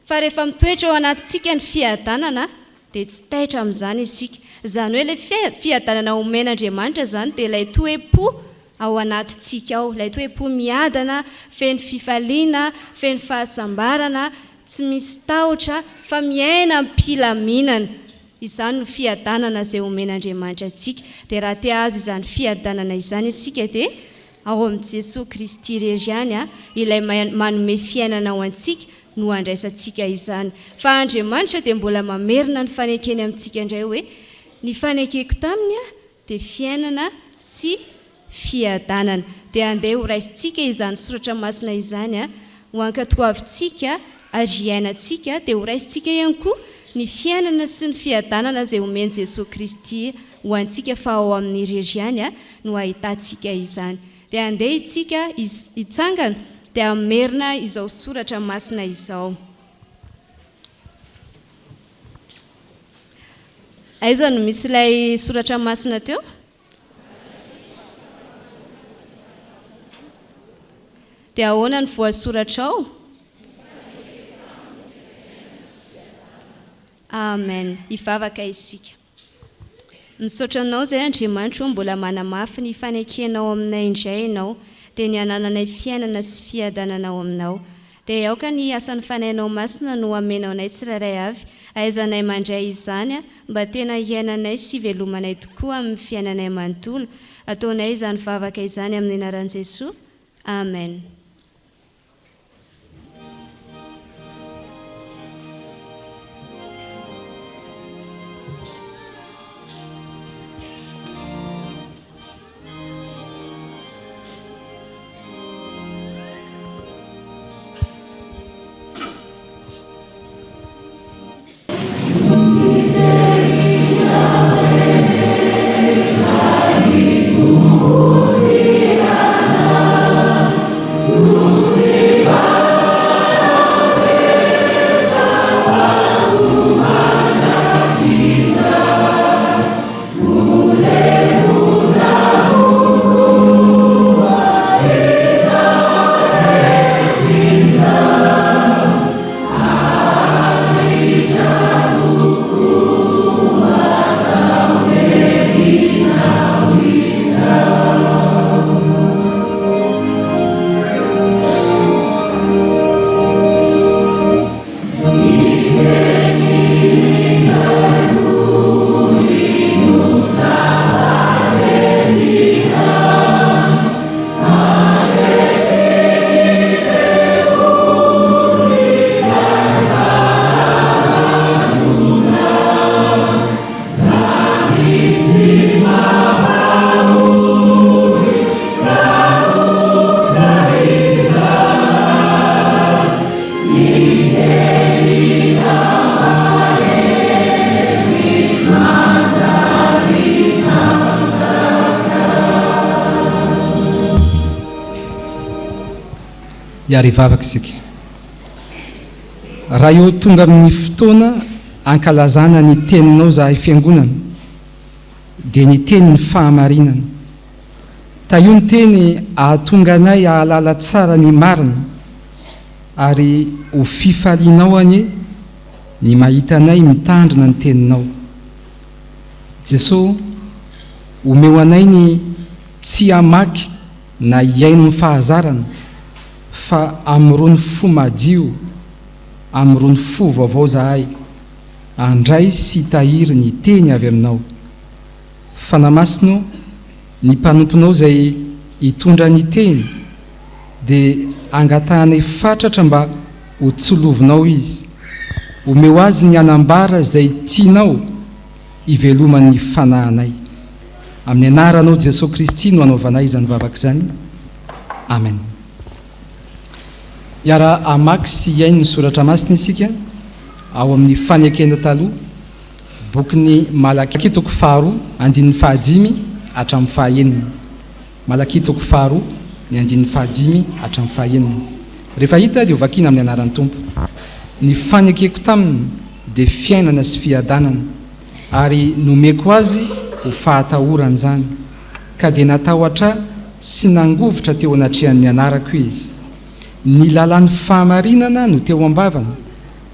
[SPEAKER 3] Fa rehefa mitoetra ao anatintsika ny fiadanana dia tsy taitra amin'izany isika. Izany hoe ilay fiadanana omen'Andriamanitra izany dia ilay toe-po ao anatintsika ao, ilay toe-po miadana, feno fifaliana, feno fahasambarana, tsy misy tahotra fa miaina am-pilaminana. Izany no fiadanana izay omen'Andriamanitra antsika. Dia raha te hahazo izany fiadanana izany isika dia Ao amin'i Jesoa Kristy irery ihany, ilay manome fiainana ho antsika, no andraisantsika izany. Fa Andriamanitra dia mbola mamerina ny fanekeny amintsika indray hoe, Ny fanekeko taminy dia fiainana sy fiadanana. Dia andeha ho raisintsika izany soratra masina izany, ho ankatoavintsika ary hiainantsika, dia ho raisintsika ihany koa ny fiainana sy ny fiadanana izay omen'i Jesoa Kristy ho antsika fa ao aminy irery ihany no ahitantsika izany. Dia andeha itsika hitsangana dia hamerina izao soratra masina izao. Aiza no misy ilay soratra masina teo? Dia ahoana ny voasoratra ao? Amen. Hivavaka isika. Misaotra Anao izay Andriamanitra ô mbola manamafy ny fanekenao aminay indray Ianao dia ny hanananay fiainana sy fiadanana ao Aminao. Dia aoka ny asan'ny Fanahinao Masina no hamenao anay tsirairay avy ahaizanay mandray izany mba tena hiainanay sy hivelomanay tokoa amin'ny fiainanay manontolo. Ataonay izany vavaka izany amin'ny anaran'i Jesoa. Amen.
[SPEAKER 5] Hiary hivavaka isika. Ray ô tonga amin'ny fotoana ankalazana ny teninao zahay fiangonana dia ny tenin'ny fahamarinana. Tahio ny teny ahatonga anay ahalala tsara ny marina ary ho fifalianao anie ny mahita anay mitandrina ny teninao. Jeso omeo anay ny tsy hamaky na hihaino ny fahazarana fa amorony fo madio, amorony fo vaovao zahay. handray sy hitahiry ny teny avy aminao. Fanahy Masina ô, ny mpanomponao izay hitondra ny teny dia angatahanay fatratra mba ho tsolovinao izy. Omeo azy ny hanambara izay tianao hiveloman'ny fanahinay. Amin'ny anaranao Jesoa Kristy no anaovanay izany vavaka izany. Amen. Hiara-hamaky sy hihaino ny Soratra Masina isika ao amin'ny Fanekena Taloha, bokin'i Malakia toko faharoa, andininy fahadimy hatramin'ny fahaenina. Malakia toko faharoa, ny andininy fahadimy hatramin'ny fahaenina. Rehefa hita dia hovakina amin'ny anaran'ny Tompo. Ny fanekeko taminy dia fiainana sy fiadanana, ary nomeko azy ho fahatahorana izany, ka dia natahotra ahy sy nangovitra teo anatrehan'ny anarako izy. Ny lalàn'ny fahamarinana no teo am-bavany,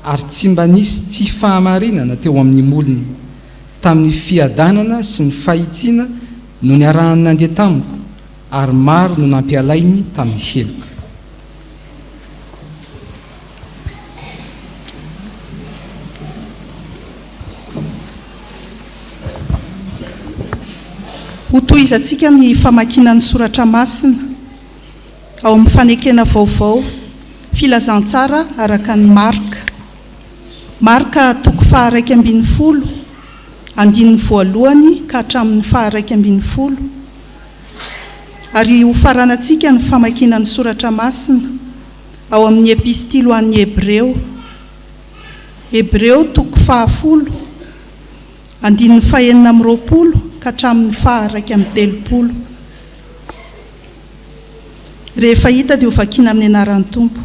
[SPEAKER 5] ary tsy mba nisy tsy fahamarinana teo amin'ny molony. Tamin'ny fiadanana sy ny fahitsiana no niarahany nandeha tamiko, ary maro no nampialainy tamin'ny heloka.
[SPEAKER 6] Hotohizantsika ny famakiana ny soratra masina ao amin'ny Fanekena Vaovao, Filazantsara araka an'i Marka. Marka toko faha-11, andininy voalohany ka hatramin'ny faha-11. Ary hofaranantsika ny famakiana ny soratra masina ao amin'ny Epistily ho an'ny Hebreo. Hebreo toko fahafolo, andininy fahenina amby 20 ka hatramin'ny faha-31. Rehefa hita dia hovakiana amin'ny anaran'ny Tompo.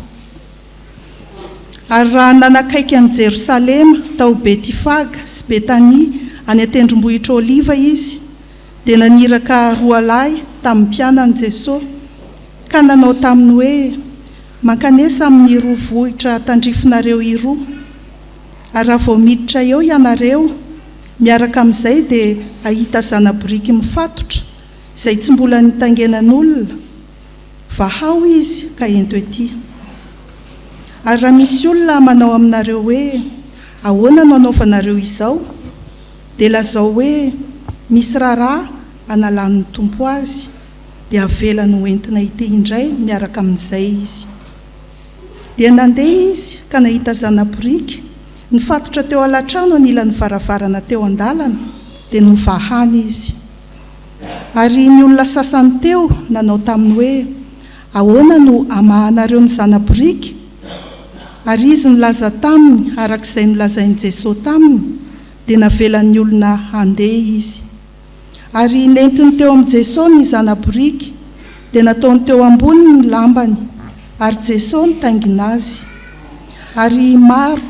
[SPEAKER 6] Ary raha nanakaiky an'i Jerosalema, tao Betifaga sy Betania any an-tendrombohitra Oliva Izy, dia naniraka roalahy tamin'ny mpianany Jeso, ka nanao taminy hoe, Mankanesa amin'iroa vohitra tandrifinareo iroa. Ary raha vao miditra eo ianareo, miaraka amin'izay dia hahita zana-boriky mifatotra, izay tsy mbola nitaingenan'olona, Vahao izy ka ento ety. Ary raha misy olona manao aminareo hoe, Ahoana no anaovanareo izao? dia lazao hoe, Misy raharaha analan'ny Tompo azy, dia avelany ho entina ety indray miaraka amin'izay izy. Dia nandeha izy ka nahita zana-boriky nifatotra teo alatrano anilan'ny varavarana teo an-dalana, dia novahany izy. Ary ny olona sasany teo nanao taminy hoe, Ahoana no amahanareo ny zana-boriky? Ary izy nilaza taminy araka izay nolazain'i Jesoa taminy, dia navelan'ny olona handeha izy. Ary nentiny teo amin'i Jesoa ny zana-boriky, dia nataony teo amboniny ny lambany, ary Jesoa nitaingina azy. Ary maro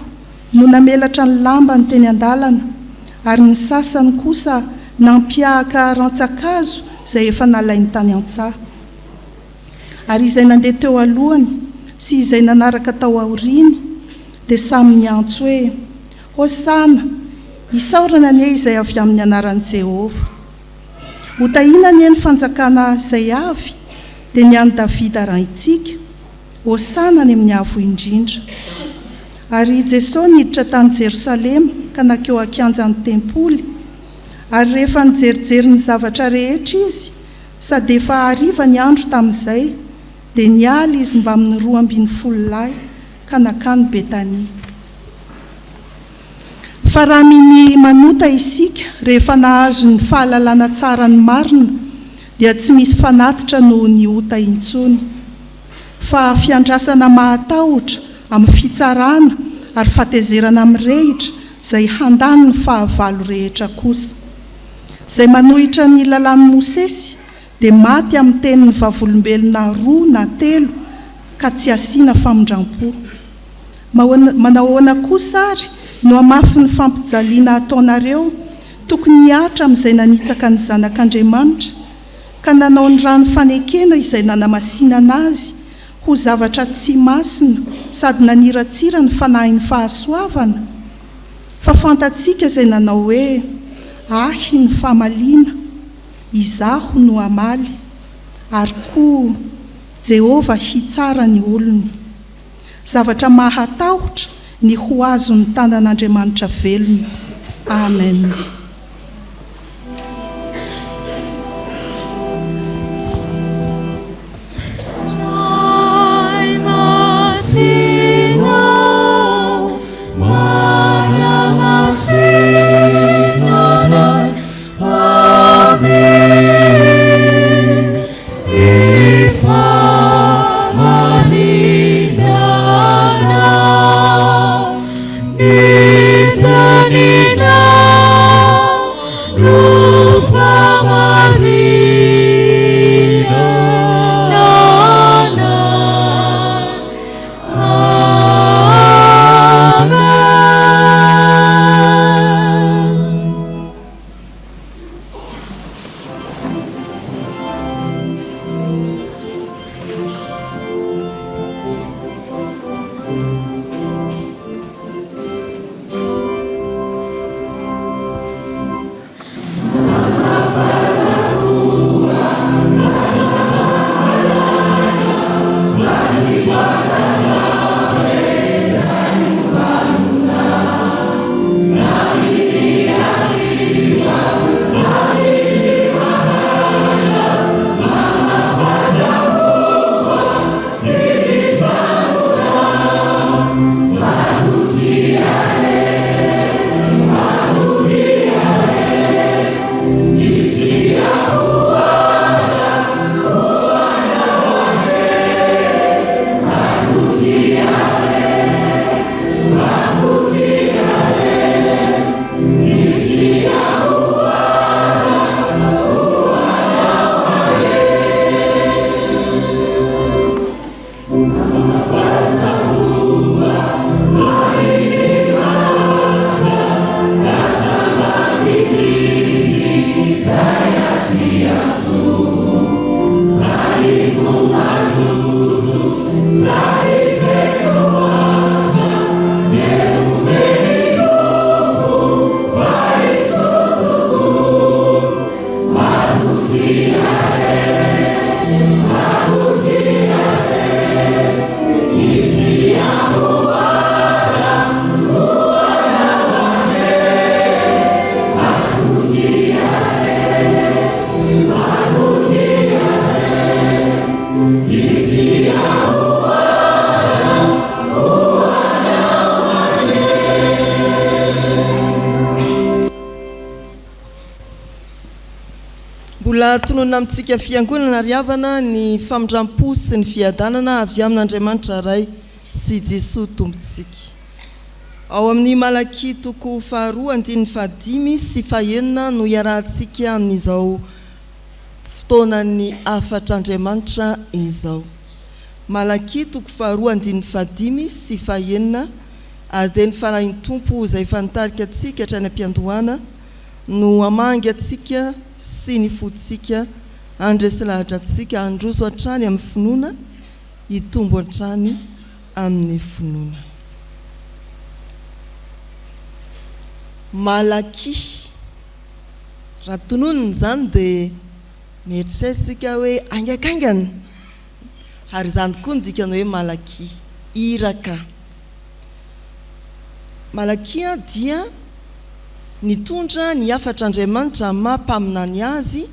[SPEAKER 6] no namelatra ny lambany teny an-dalana, ary ny sasany kosa nampiahaka rantsan-kazo izay efa nalainy tany an-tsaha. Ary izay nandeha teo alohany sy izay nanaraka tao aoriany dia samy niantso hoe, Hosana! Isaorana anie izay avy amin'ny anaran'i Jehovah! Hotahina anie ny fanjakana izay avy, dia ny an'i Davida raintsika! Hosana any amin'ny Avo Indrindra! Ary i Jesosy niditra tany Jerosalema ka nankeo an-kianjan'ny tempoly, ary rehefa nijerijery ny zavatra rehetra izy, sady efa hariva ny andro tamin'izay, dia niala izy mbamin'ny 12 lahy ka nankany Betania. Fa raha minia manota isika rehefa nahazo ny fahalalana tsara ny marina, dia tsy misy fanatitra noho ny ota intsony. Fa fiandrasana mahatahotra amin'ny fitsarana ary fatezerana mirehitra izay handany ny fahavalo rehetra kosa. Izay manohitra ny lalàn'i Mosesy dia maty amin'ny tenin'ny vavolombelona roa na telo ka tsy asiana famindram-po. Manao ahoana kosa àry no hamafin'ny fampijaliana ataonareo tokony hihatra amin'izay nanitsaka ny Zanak'Andriamanitra, ka nanao ny rano fanekena izay nanamasinana azy ho zavatra tsy masina sady naniratsira ny fanahin'ny fahasoavana? Fa fantatsika izay nanao hoe, Ahy ny famaliana, izaho no hamaly, ary koa Jehovah hitsara ny olony. Zavatra mahatahotra. ny ho azon'ny tanan'Andriamanitra velona. Amen.
[SPEAKER 2] Ray Masina ô, manamasina anay, Amen. Ny fahamarinanao, ny teninao no fahamarinana anay. Amen.
[SPEAKER 4] Mbola tononina amintsika Fiangonana ry havana ny famindram-po sy ny fiadanana avy amin'Andriamanitra Ray sy Jesoa Tompontsika. Ao amin'ny Malakia toko faharoa andininy fahadimy sy fahenina no iarahantsika amin'izao fotoanan'ny hafatr'Andriamanitra izao. Malakia toko faharoa andininy fahadimy sy fahenina ary dia ny Fanahin'ny Tompo izay efa nitarika antsika hatrany am-piandohana no hamangy antsika sy ny fontsika handresy lahatra antsika handroso hatrany amin'ny finoana, hitombo hatrany amin'ny finoana. Malakia. Raha tononina izany dia mieritreritra isika hoe haingakaingana. Ary izany koa no dikany hoe Malakia, iraka. Malakia dia nitondra ny hafatr'Andriamanitra amin'ny maha mpaminany azy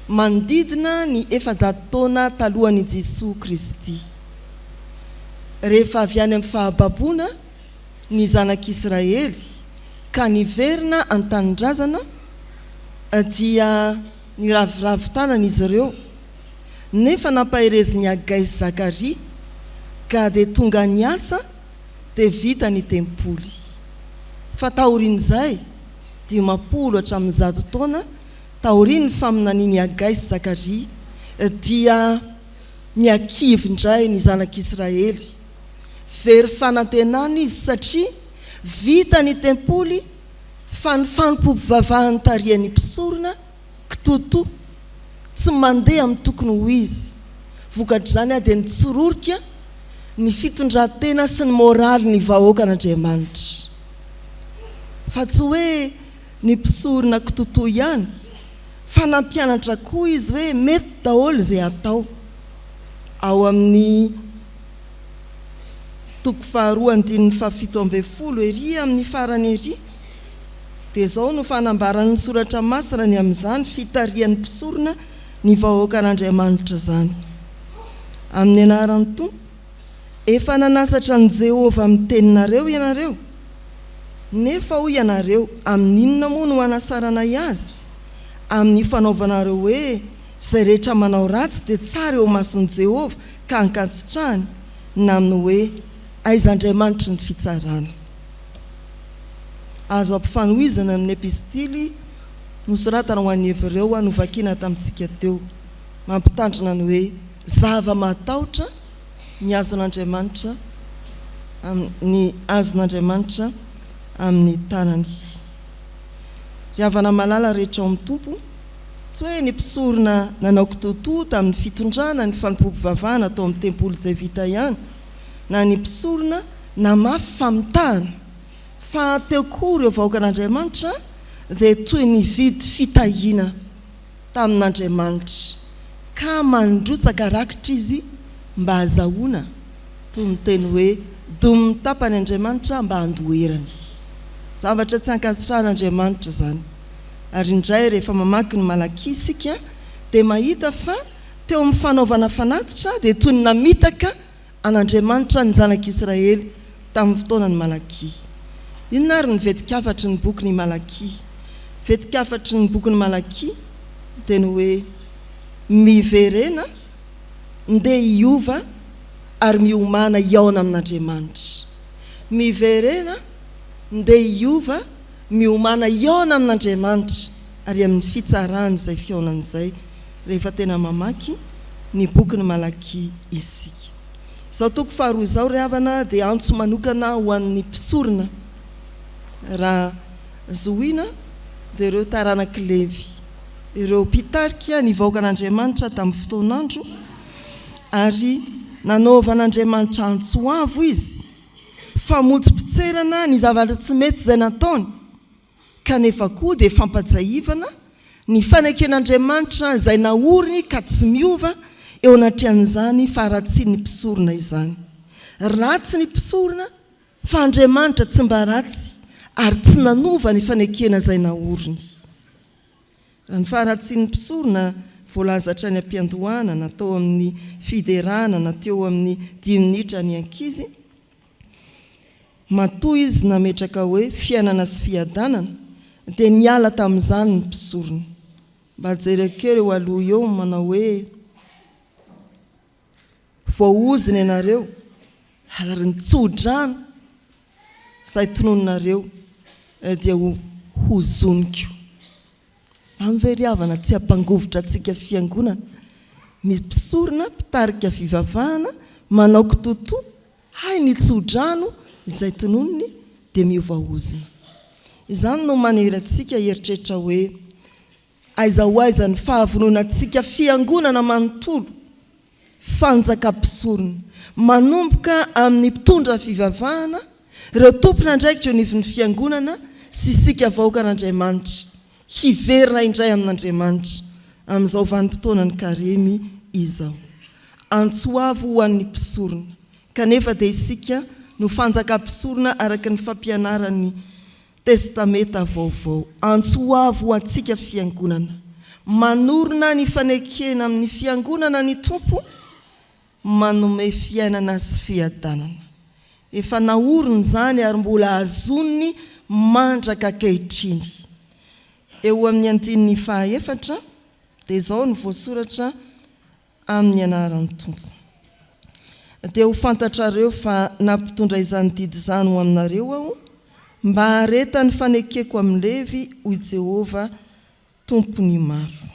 [SPEAKER 4] manodidina ny 400 taona talohan'i Jesoa Kristy. Rehefa avy any amin'ny fahababoana ny zanak'Israely ka niverina an-tanindrazana dia niraviravy tanana izy ireo nefa nampaherezin'i Hagay sy Zakaria ka dia tonga niasa dia vita ny tempoly. Fa taorian'izay, 50 hatramin'ny 100 taona taorian'ny faminanian'i Hagay sy Zakaria, dia nihakivy indray ny zanak'Israely. Very fanantenana izy satria vita ny tempoly fa ny fanompoam-pivavahan'ny tarihan'ny mpisorona kitoatoa, tsy mandeha amin'ny tokony ho izy. Vokatr'izany dia nitsororika ny fitondran-tena sy ny moraly ny vahoakan'Andriamanitra. Fa tsy hoe ny mpisorona kitoatoa ihany, fa nampianatra koa izy hoe mety daholo izay atao. Ao amin'ny. toko faharoa andininy fahafito ambin'ny folo ery amin'ny farany ery, dia izao no fanambaran'ny Soratra Masina ny amin'izany fitarihan'ny mpisorona ny vahoakan'Andriamanitra izany, Amin'ny anaran'ny Tompo, efa nanasatra an'i Jehovah amin'ny teninareo ianareo, nefa hoy ianareo, Amin'inona moa no hanasaranay Azy? Amin'ny fanaovanareo hoe, Izay rehetra manao ratsy dia tsara eo imason'i Jehovah ka ankasitrahany, na amin'ny hoe, Aiza Andriamanitry ny fitsarana? Azo ampifanohizana amin'ny epistily nosoratana ho an'ny Hebreo novakina tamintsika teo, mampitandrina ny hoe zava-mahatahotra ny azon'Andriamanitra ny azon'Andriamanitra amin'ny tanany. Ry havana malala rehetra ao amin'ny Tompo, tsy hoe ny mpisorona nanao kitoatoa tamin'ny fitondrana ny fanompoam-pivavahana tao amin'ny tempoly izay vita ihany, na ny mpisorona namafy famitahana, fa teo koa ireo vahoakan'Andriamanitra dia toy ny nividy fitahiana tamin'Andriamanitra, ka mandrotsaka rakitra izy mba hazahoana, toy ny teny hoe domin'ny tapany Andriamanitra mba handoherany. Zavatra tsy ankasitrahan'Andriamanitra izany. Ary indray rehefa mamaky ny Malakia isika dia mahita fa teo amin'ny fanaovana fanatitra dia toy ny namitaka an'Andriamanitra ny zanak'Israely tamin'ny fotoanan'i Malakia. Inona àry ny vetin-kafatry ny bokin'i Malakia? Vetin-kafatry ny bokin'i Malakia dia ny hoe miverena, ndeha hiova ary miomàna hihaona amin'Andriamanitra. Miverena, ndeha hiova, miomàna hihaona amin'Andriamanitra ary amin'ny fitsarany izay fihaonana izay rehefa tena mamaky ny bokin'i Malakia isika. Izao toko faharoa izao ry havana dia antso manokana ho an'ny mpisorona. Raha zohiana dia ireo taranak'i Levy, ireo mpitarika ny vahoakan'Andriamanitra tamin'ny fotoan'andro, ary nanaovan'Andriamanitra antso avo izy, famotsipotserana ny zavatra tsy mety izay nataony, kanefa koa dia fampatsahivana ny faneken'Andriamanitra izay naoriny ka tsy miova eo anatrehan'izany faharatsian'ny mpisorona izany. Ratsy ny mpisorona fa Andriamanitra tsy mba ratsy ary tsy nanova ny fanekena izay naoriny. Raha ny faharatsian'ny mpisorona voalaza hatrany am-piandohana na tao amin'ny fiderana na teo amin'ny dimy minitra ny ankizy, Matoa izy nametraka hoe fiainana sy fiadanana dia niala tamin'izany ny mpisorona. Mba jereo kely eo aloha eo manao hoe voaozona ianareo ary ny tso-drano izay tononinareo dia ho hozoniko. Izany ve ry havana tsy hampangovitra antsika fiangonana? Misy mpisorona mpitarika fivavahana manao kitoatoa Hay ny tso-drano izay tononiny dia miova ozona. Izany no manery antsika hieritreritra hoe, Aiza ho aiza ny fahavononantsika fiangonana manontolo, fanjakam-pisorona, manomboka amin'ny mpitondra fivavahana, ireo tompon'andraikitra eo anivon'ny fiangonana sy isika vahoakan'Andriamanitra, hiverina indray amin'Andriamanitra amin'izao vanim-potoanan'ny Karemy izao. Antso avo ho an'ny mpisorona. Kanefa dia isika no fanjakam-pisorona araka ny fampianaran'ny Testameta Vaovao. Antso avo ho antsika Fiangonana. Manorina ny fanekena amin'ny Fiangonana ny Tompo, manome fiainana sy fiadanana. Efa naoriny izany ary mbola azoniny mandraka ankehitriny. Eo amin'ny andininy fahaefatra dia izao no voasoratra amin'ny anaran'ny Tompo. Dia ho fantatrareo fa nampitondra izany didy izany ho aminareo Aho, mba haharetan'ny fanekeko amin'i Levy, hoy Jehovah, Tompon'ny maro.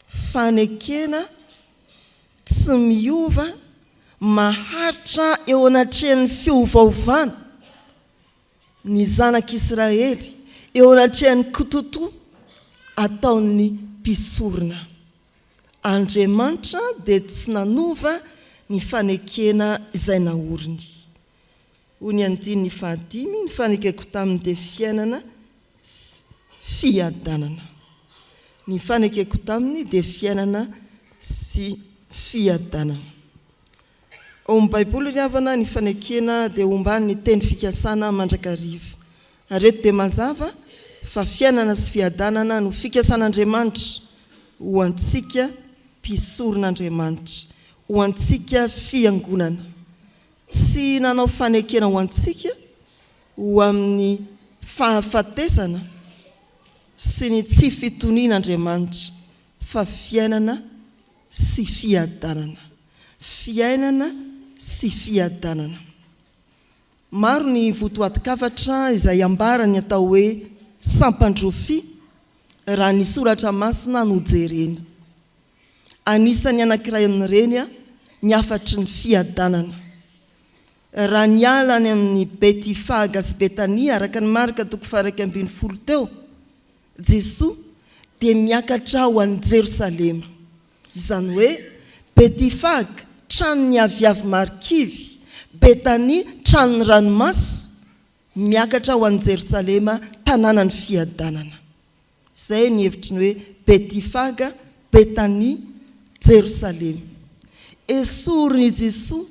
[SPEAKER 4] Fanekena tsy miova maharitra eo anatrehan'ny fiovaovana ny zanak'Israely eo anatrehan'ny kitotoa ataon'ny mpisorona. Andriamanitra dia tsy nanova ny fanekena izay naoriny. Hoy ny andininy fahadimy, Ny fanekeko taminy dia fiainana sy fiadanana. Ny fanekeko taminy dia fiainana sy fiadanana. Ao amin'ny Baiboly ry havana, ny fanekena dia omban'ny teny fikasana mandrakariva. Ary eto dia mazava fa fiainana sy fiadanana no fikasan'Andriamanitra ho antsika mpisoron'Andriamanitra, ho antsika fiangonana. Tsy nanao fanekena ho antsika ho amin'ny fahafatesana sy ny tsy fitoniana Andriamanitra fa fiainana sy fiadanana. Fiainana sy fiadanana. Maro ny votoatin-kafatra izay ambaran'ny atao hoe sampan-drofia raha ny soratra masina no jerena. Anisan'ny anankiray amin'ireny ny hafatry ny fiadanana. Raha niala any amin'ny Betifaga sy Betania araka ny Marka toko faha-11 teo, Jesoa dia miakatra ho any Jerosalema. Izany hoe, Betifaga, tranon'ny aviavy marikivy, Betania, tranon'ny ranomaso, miakatra ho any Jerosalema, tanànan'ny fiadanana. Izay ny hevitry ny hoe Betifaga, Betania, Jerosalema. Esorin'i Jesoa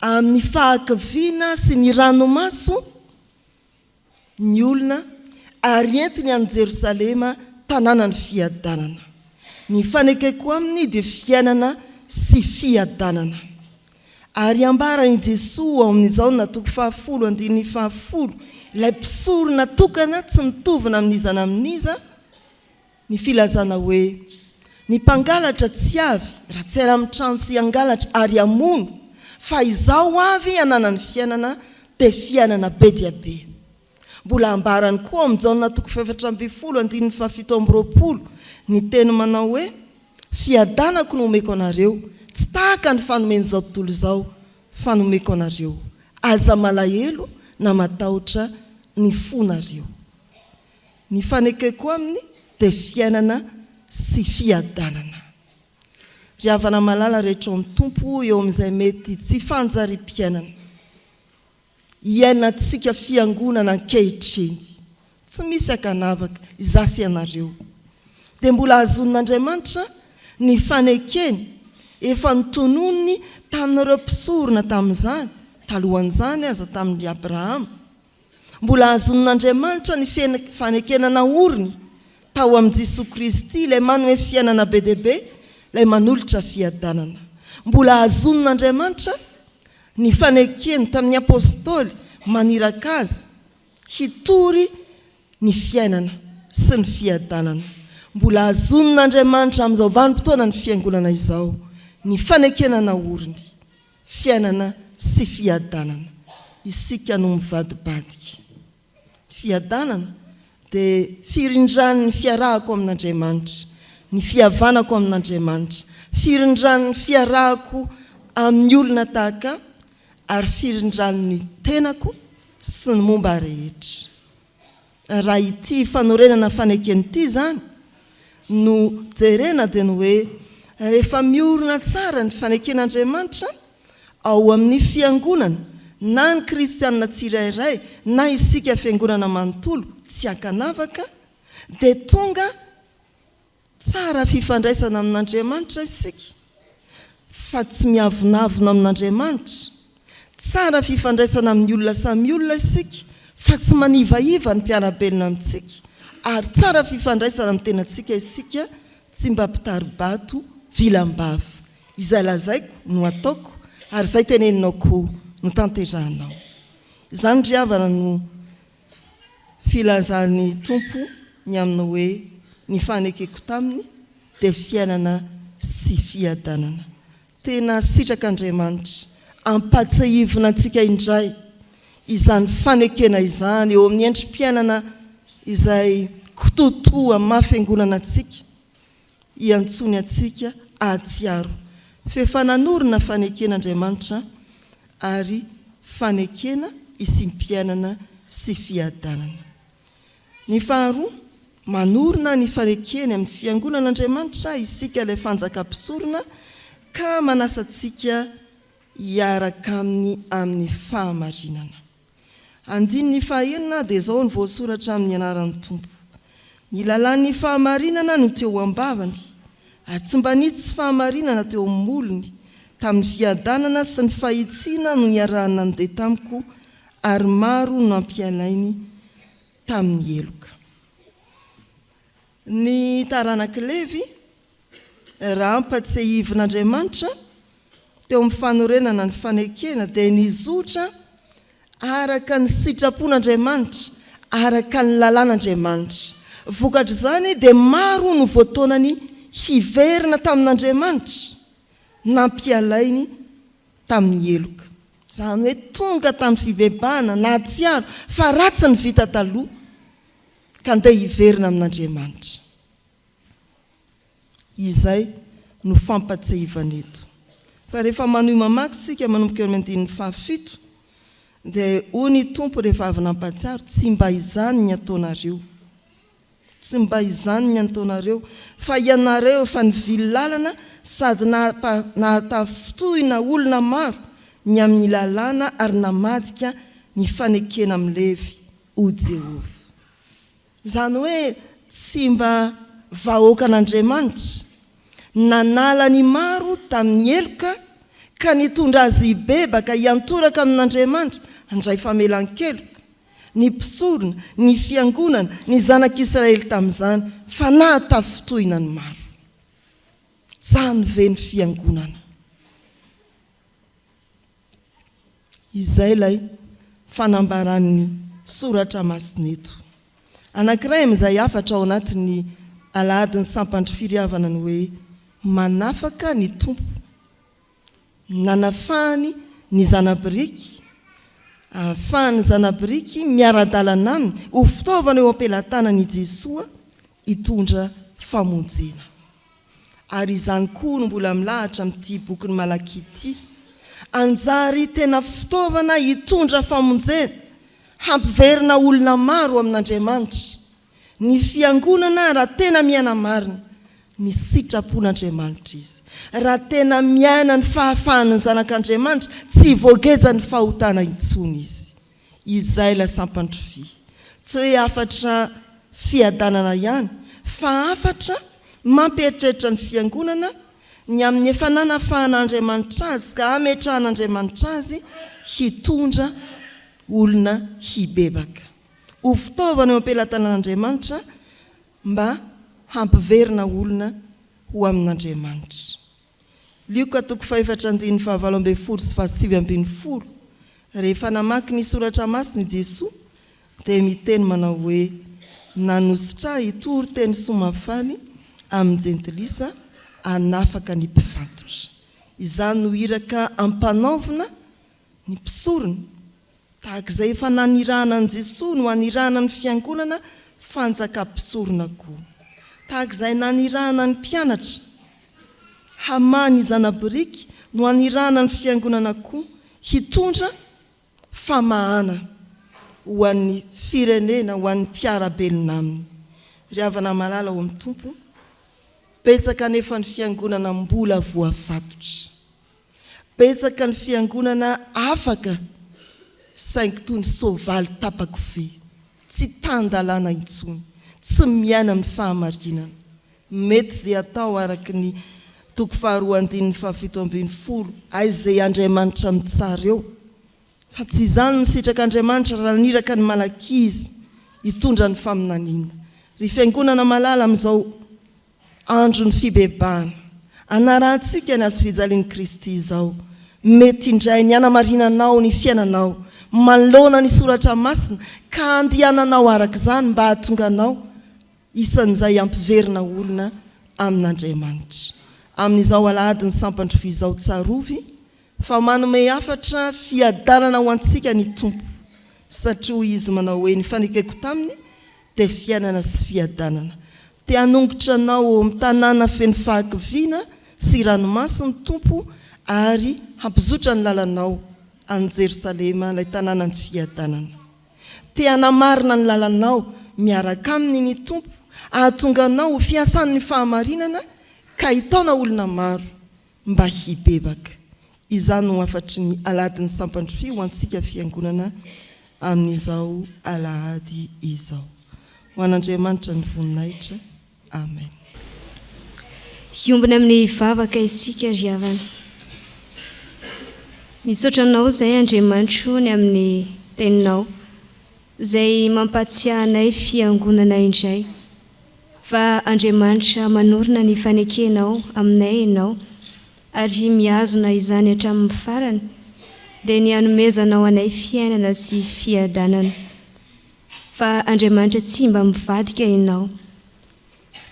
[SPEAKER 4] amin'ny fahakiviana sy ny ranomaso ny olona ary entiny any Jerosalema, tanànan'ny fiadanana. Ny fanekeko aminy dia fiainana sy fiadanana. Ary ambaran' i Jesoa ao amin' ny Jaona toko fahafolo andininy fahafolo, ilay mpisorona tokana tsy mitovina amin' iza na amin' iza, ny filazana hoe, Ny mpangalatra tsy avy raha tsy ary amin' ny trano sy hangalatra ary hamono, fa Izaho avy hanana ny fiainana, dia fiainana be dia be. Mbola ambarany koa ao amin'ny Jaona toko fahefatra ambin'ny folo andininy fahafito amby roapolo ny teny manao hoe, Fiadanako no omeko anareo, tsy tahaka ny fanomen'izao tontolo izao fa nomeko anareo. Aza malahelo na matahotra ny fonareo. Ny fanekeko aminy dia fiainana sy fiadanana. Ry havana malala rehetra ao amin'ny Tompo eo amin'izay mety tsy fanjariam-piainana. Iainantsika fiangonana ankehitriny. Tsy misy ankanavaka, izaho sy ianareo. Dia mbola hazonin'Andriamanitra ny fanekeny efa notononiny tamin'ireo mpisorona tamin'izany, talohan'izany aza tamin'i Abrahama. Mbola hazonin'Andriamanitra ny fanekena naoriny tao amin'i Jesoa Kristy, ilay manome fiainana be dia be, ilay manolotra fiadanana. Mbola hazonin'Andriamanitra ny fanekeny tamin'ny Apostoly maniraka azy hitory ny fiainana sy ny fiadanana. Mbola hazonin'Andriamanitra amin'izao vanim-potoanan'ny Fiangonana izao ny fanekena naoriny, fiainana sy fiadanana. Isika no mivadibadika. Fiadanana dia firindran'ny fiarahako amin'Andriamanitra, ny fihavanako amin'Andriamanitra, firindran'ny fiarahako amin'ny olona tahaka ahy ary firindran'ny tenako sy ny momba ahy rehetra. Raha ity fanorenana fanekena ity izany no jerena dia ny hoe rehefa miorina tsara ny faneken'Andriamanitra ao amin'ny fiangonana na ny kristianina tsirairay na isika fiangonana manontolo tsy ankanavaka dia tonga tsara fifandraisana amin'Andriamanitra isika fa tsy miavonavona amin'Andriamanitra, tsara fifandraisana amin'ny olona samy olona isika fa tsy manivaiva ny mpiara-belona amintsika ary tsara fifandraisana amin'ny tenantsika isika tsy mba mpitari-bato vilam-bava. Izay lazaiko no ataoko ary izay teneninao koa no tanterahanao. Izany ry havana no filazan'ny Tompo ny amin'ny hoe ny fanekeko taminy dia fiainana sy fiadanana. Tena sitrak'Andriamanitra ampatsiahivina antsika indray izany fanekena izany eo amin'ny endri-piainana izay kitoatoa maha fiangonana antsika, hiantsoany antsika hahatsiaro f'efa nanorina fanekena Andriamanitra ary fanekena hisiam-piainana sy fiadanana. Ny faharoa, manorina ny fanekeny amin'ny Fiangonana Andriamanitra isika ilay fanjakam-pisorona ka manasa antsika hiaraka aminy amin'ny fahamarinana. Andininy fahaenina dia izao no voasoratra amin'ny anaran'ny Tompo, Ny lalàn'ny fahamarinana no teo am-bavany, ary tsy mba nisy tsy fahamarinana teo amin'ny molony. Tamin'ny fiadanana sy ny fahitsiana no niarahany nandeha tamiko, ary maro no nampialainy tamin'ny heloka. Ny taranak'i Levy, raha ampatsiahivin'Andriamanitra teo amin'ny fanorenana ny fanekena, dia nizotra araka ny sitrapon'Andriamanitra, araka ny lalàn'Andriamanitra. Vokatr'izany dia maro no voataonany hiverina tamin'Andriamanitra, nampialainy tamin'ny heloka. Izany hoe tonga tamin'ny fibebahana, nahatsiaro fa ratsy ny vita taloha, ka ndeha hiverina amin'Andriamanitra. Izay no fampatsiahivana eto. Fa rehefa manohy mamaky isika manomboka eo amin'ny andininy fahafito dia hoy ny Tompo rehefa avy nampahatsiaro, tsy mba izany ny ataonareo. Tsy mba izany ny ataonareo, fa ianareo efa nivily lalana sady nahatafintohina olona maro ny amin'ny lalàna ary namadika ny fanekena amin'i Levy, hoy Jehovah. Izany hoe tsy mba vahoakan'Andriamanitra, nanala ny maro tamin'ny heloka ka nitondra azy hibebaka hiantoraka amin'Andriamanitra, handray famelan-keloka, ny mpisorona, ny fiangonana, ny zanak'Israely tamin'izany, fa nahatafintohina ny maro. Izany ve ny fiangonana? Izay ilay fanambaran'ny Soratra Masina eto. Anankiray amin'izay hafatra ao anatin'ny Alahadin'ny Sampandry Firiavana ny hoe manafaka ny Tompo. Nanafahany ny zana-biriky, ahafahan'ny zana-biriky miara-dalana aminy ho fitaovana eo am-pelatanany i Jesoa hitondra famonjena. Ary izany koa no mbola milahatra amin'ity bokin'i Malakia ity. Hanjary tena fitaovana hitondra famonjena, hampiverina olona maro amin'Andriamanitra, ny Fiangonana raha tena miaina marina ny sitrapon'Andriamanitra izy. Raha tena miaina ny fahafahan'ny zanak'Andriamanitra, tsy voagejan'ny fahotana intsony izy. Izay ilay sampan-drofia. Tsy hoe hafatra fiadanana ihany, fa hafatra mampieritreritra ny Fiangonana ny amin'ny efa nanafahan'Andriamanitra azy ka hametrahan'Andriamanitra azy hitondra olona hibebaka. Ho fitaovana eo am-pelatanan'Andriamanitra mba hampiverina olona ho amin'Andriamanitra. Lioka toko fahefatra andininy fahavalo ambin'ny folo sy fahasivy ambin'ny folo, Rehefa namaky ny Soratra Masina i Jesoa dia miteny manao hoe, Nanosotra ahy hitory teny soa mahafaly amin'ny jentilisa hanafaka ny mpifantotra. Izany no iraka ampanaovina ny mpisorona. Tahaka izay efa nanirahana an'i Jesoa no anirahana ny Fiangonana fanjakam-pisorona koa. Tahaka izay nanirahana ny mpianatra hamaha ny zana-biriky no anirahana ny Fiangonana koa hitondra famahana ho an'ny firenena, ho an'ny mpiara-belona aminy. Ry havana malala ao amin'ny Tompo, betsaka anefa ny Fiangonana mbola voafatotra. Betsaka ny fiangonana afaka saingy toy ny soavaly tapa-kofehy, tsy tan-dalàna intsony, tsy miaina amin'ny fahamarinana. Mety izay atao araka ny toko faharoa andininy fahafito ambin'ny folo, aiza izay Andriamanitra mitsara eo? Fa tsy izany no sitrak'Andriamanitra raha naniraka an'i Malakia Izy hitondra ny faminaniana. Ry fiangonana malala amin'izao Andron'ny fibebahana. Anarahantsika ny hazofijalian'i Kristy izao. Mety indray ny hanamarinanao ny fiainanao manoloana ny Soratra Masina ka handehananao araka izany mba hahatonga anao isan'izay hampiverina olona amin'Andriamanitra. Amin'izao Alahadin'ny Sampandrofia izao tsarovy fa manome hafatra fiadanana ho antsika ny Tompo satria hoy Izy manao hoe ny fanekeko taminy dia fiainana sy fiadanana. Te hanongotra anao ao amin'ny tanàna feno fahakiviana sy ranomaso ny Tompo ary hampizotra ny lalanao any Jerosalema, ilay tanànan'ny fiadanana. Te hanamarina ny lalanao miaraka Aminy ny Tompo, hahatonga anao ho fiasan'ny fahamarinana ka hitaona olona maro mba hibebaka. Izany no hafatry ny Alahadin'ny Sampandrofia ho antsika Fiangonana amin'izao Alahady izao. Ho an'Andriamanitra ny voninahitra. Amen.
[SPEAKER 3] Hiombona amin'ny vavaka isika ry havana. Misaotra Anao izay Andriamanitro ny amin'ny Teninao izay mampahatsiahy anay Fiangonana indray fa Andriamanitra manorina ny fanekenao aminay Ianao ary mihazona izany hatramin'ny farany dia ny hanomezanao anay fiainana sy fiadanana fa Andriamanitra tsy mba mivadika Ianao.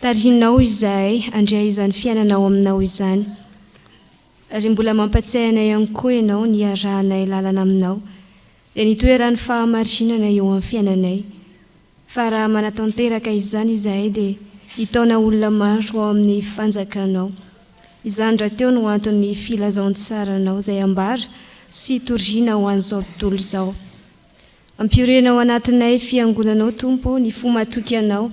[SPEAKER 3] Tarihinao izahay handray izany fiainana ao Aminao izany. Ary mbola mampatsiahy anay ihany koa Ianao ny hiarahanay lalana Aminao, dia ny toeran'ny fahamarinana eo amin'ny fiainanay. Fa raha manatanteraka izany izahay dia hitaona olona maro ao amin'ny fanjakanao. Izany rahateo no anton'ny filazantsaranao izay ambara sy toriana ho an'izao tontolo izao. Ampioreno ao anatinay fiangonanao Tompo ny fo matoky Anao,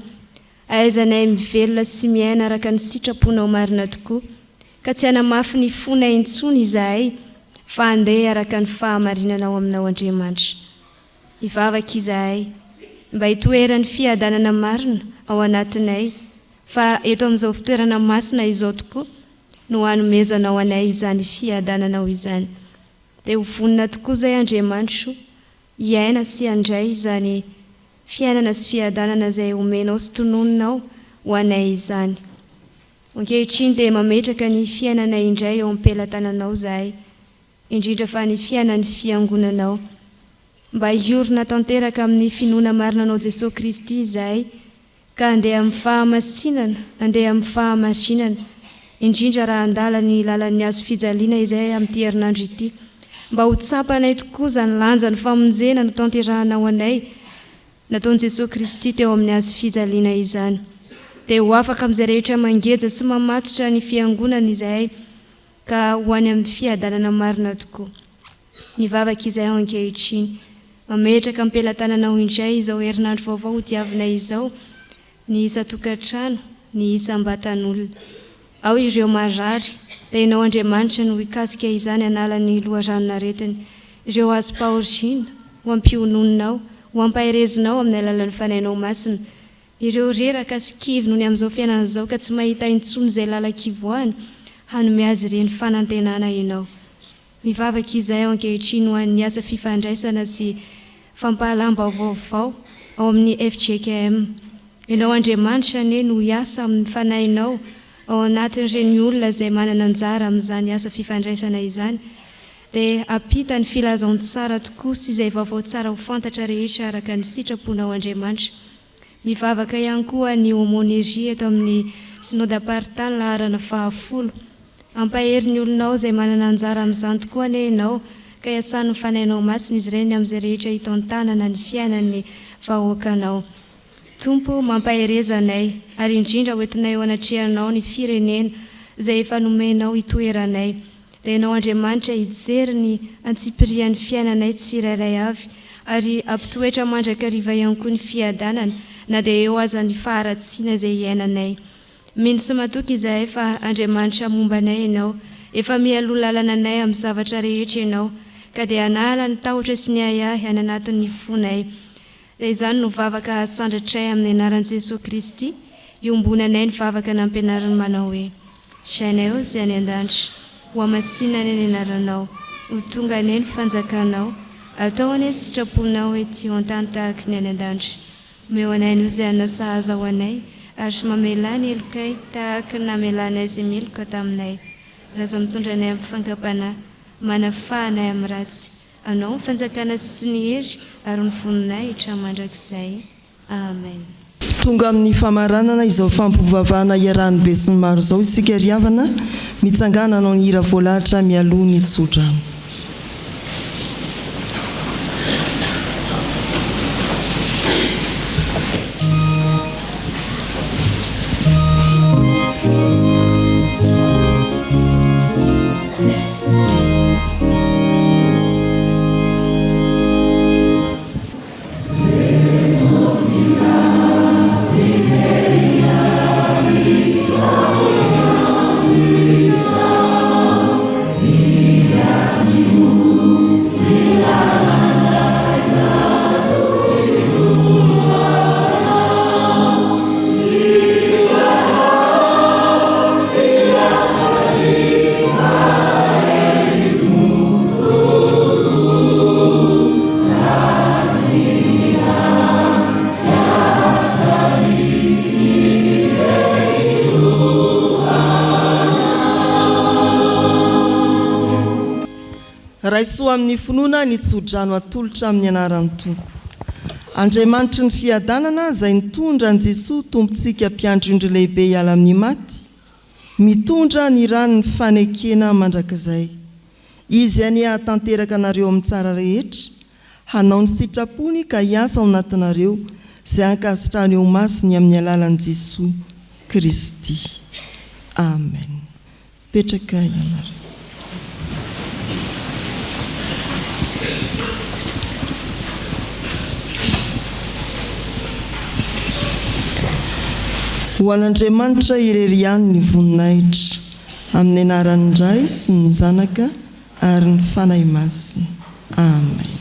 [SPEAKER 3] ahaizanay mivelona sy miaina araka ny sitraponao marina tokoa, ka tsy hanamafy ny fonay intsony izahay fa handeha araka ny fahamarinanao aminao Andriamanitra. Mivavaka izahay mba hitoeran'ny fiadanana marina ao anatinay fa eto amin'izao fitoerana masina izao tokoa no hanomezanao anay izany fiadananao izany. Dia ho vonona tokoa izay Andriamanitro hiaina sy handray izany fiainana sy fiadanana izay omenao sy tononinao ho anay izany. Ankehitriny dia mametraka ny fiainanay indray eo am-pelatananao izahay, indrindra fa ny fiainan'ny Fiangonanao. Mba hiorina tanteraka amin'ny finoana marina anao Jesoa Kristy izahay, Ka handeha amin'ny fahamasinana, handeha amin'ny fahamarinana, indrindra raha handala ny lalan'ny hazo fijaliana izahay amin'ity herinandro ity, mba ho tsapanay tokoa izany lanjan'ny famonjena notanterahana ho anay nataon'i Jesoa Kristy teo amin'ny hazo fijaliana izany. Dia ho afaka amin'izay rehetra mangeja sy mamatotra ny Fiangonana izahay, ka ho any amin'ny fiadanana marina tokoa. Mivavaka izahay ankehitriny. Mametraka am-pelatananao indray izao herinandro vaovao hodiavinay izao, ny isan-tokantrano, ny isam-batan'olona. Ao ireo marary, dia Ianao Andriamanitra no hikasika izany hanala ny loharanon'aretiny. Ireo azom-pahoriana, ho ampiononinao, ho ampaherezinao amin'ny alalan'ny Fanahinao Masina. Ireo reraka sy kivy noho ny amin'izao fiainana izao ka tsy mahita intsony izay lalan-kivoahana, hanome azy ireny fanantenana Ianao. Mivavaka izahay ankehitriny ho an'ny asa fifandraisana sy fampahalam-baovaovao ao amin'ny fjkm. Ianao Andriamanitra anie no hiasa amin'ny Fanahinao ao anatin'ireny olona izay manana anjara amin'izany asa fifandraisana izany dia hampita ny filazantsara tokoa sy izay vaovao tsara ho fantatra rehetra araka ny sitraponao Andriamanitra. Mivavaka ihany koa ny Aumônerie eto amin'ny Synodam-paritany laharana fahafolo. Hampahery ny olonao izay manana anjara amin'izany tokoa anie Ianao, ka hiasan'ny Fanahinao Masina izy ireny amin'izay rehetra hitantanana ny fiainan'ny vahoakanao. Tompo ô, mampahereza anay, ary indrindra hoentinay eo anatrehanao ny firenena izay efa nomenao hitoeranay. Dia Ianao Andriamanitra hijery ny antsipirian'ny fiainanay tsirairay avy ary hampitoetra mandrakariva ihany koa ny fiadanana na dia eo aza ny faharatsiana izay iainanay. Mino sy matoky izahay fa Andriamanitra momba anay Ianao, efa mialoha lalana anay amin'ny zavatra rehetra Ianao, ka dia hanala ny tahotra sy ny ahiahy any anatin'ny fonay. Dia izany no vavaka asandratray amin'ny anaran'i Jesoa Kristy, iombonanay ny vavaka nampianariny manao hoe, Rainay ô izay any an-danitra, hohamasinina anie ny anaranao, ho tonga anie ny fanjakanao, atao anie ny sitraponao ety an-tany tahaky ny any an-danitra. Omeo anay anio izay hanina sahaza ho anay, ary mamelà ny helokay tahaky ny namelanay izay meloka taminay. Ary aza mitondra anay amin'ny fankam-panahy, manafaha anay amin'ny ratsy. Anao ny fanjakana sy ny hery ary ny voninahitra mandrakizay. Amen.
[SPEAKER 4] Tonga amin'ny famaranana izao fampivavahana iarahan'ny besinimaro izao isika ry havana, mitsangàna hanao ny hira voalahatra mialoha ny tsodrano. Raiso amin'ny finoana ny tsodrano atolotra amin'ny anaran'ny Tompo. Andriamanitry ny fiadanana izay nitondra an'i Jesoa Tompontsika Mpiandry ondry lehibe hiala amin'ny maty, mitondra ny ran'ny fanekena mandrakizay. Izy anie hahatanteraka anareo amin'ny tsara rehetra, hanao ny sitrapony ka hiasa ao anatinareo izay ankasitrahany eo imasony amin'ny alalan'i Jesoa Kristy. Amen. Mipetraka ianareo. Ho an'Andriamanitra irery ihany ny voninahitra, amin'ny anaran'ny Ray sy ny Zanaka ary ny Fanahy Masina. Amen.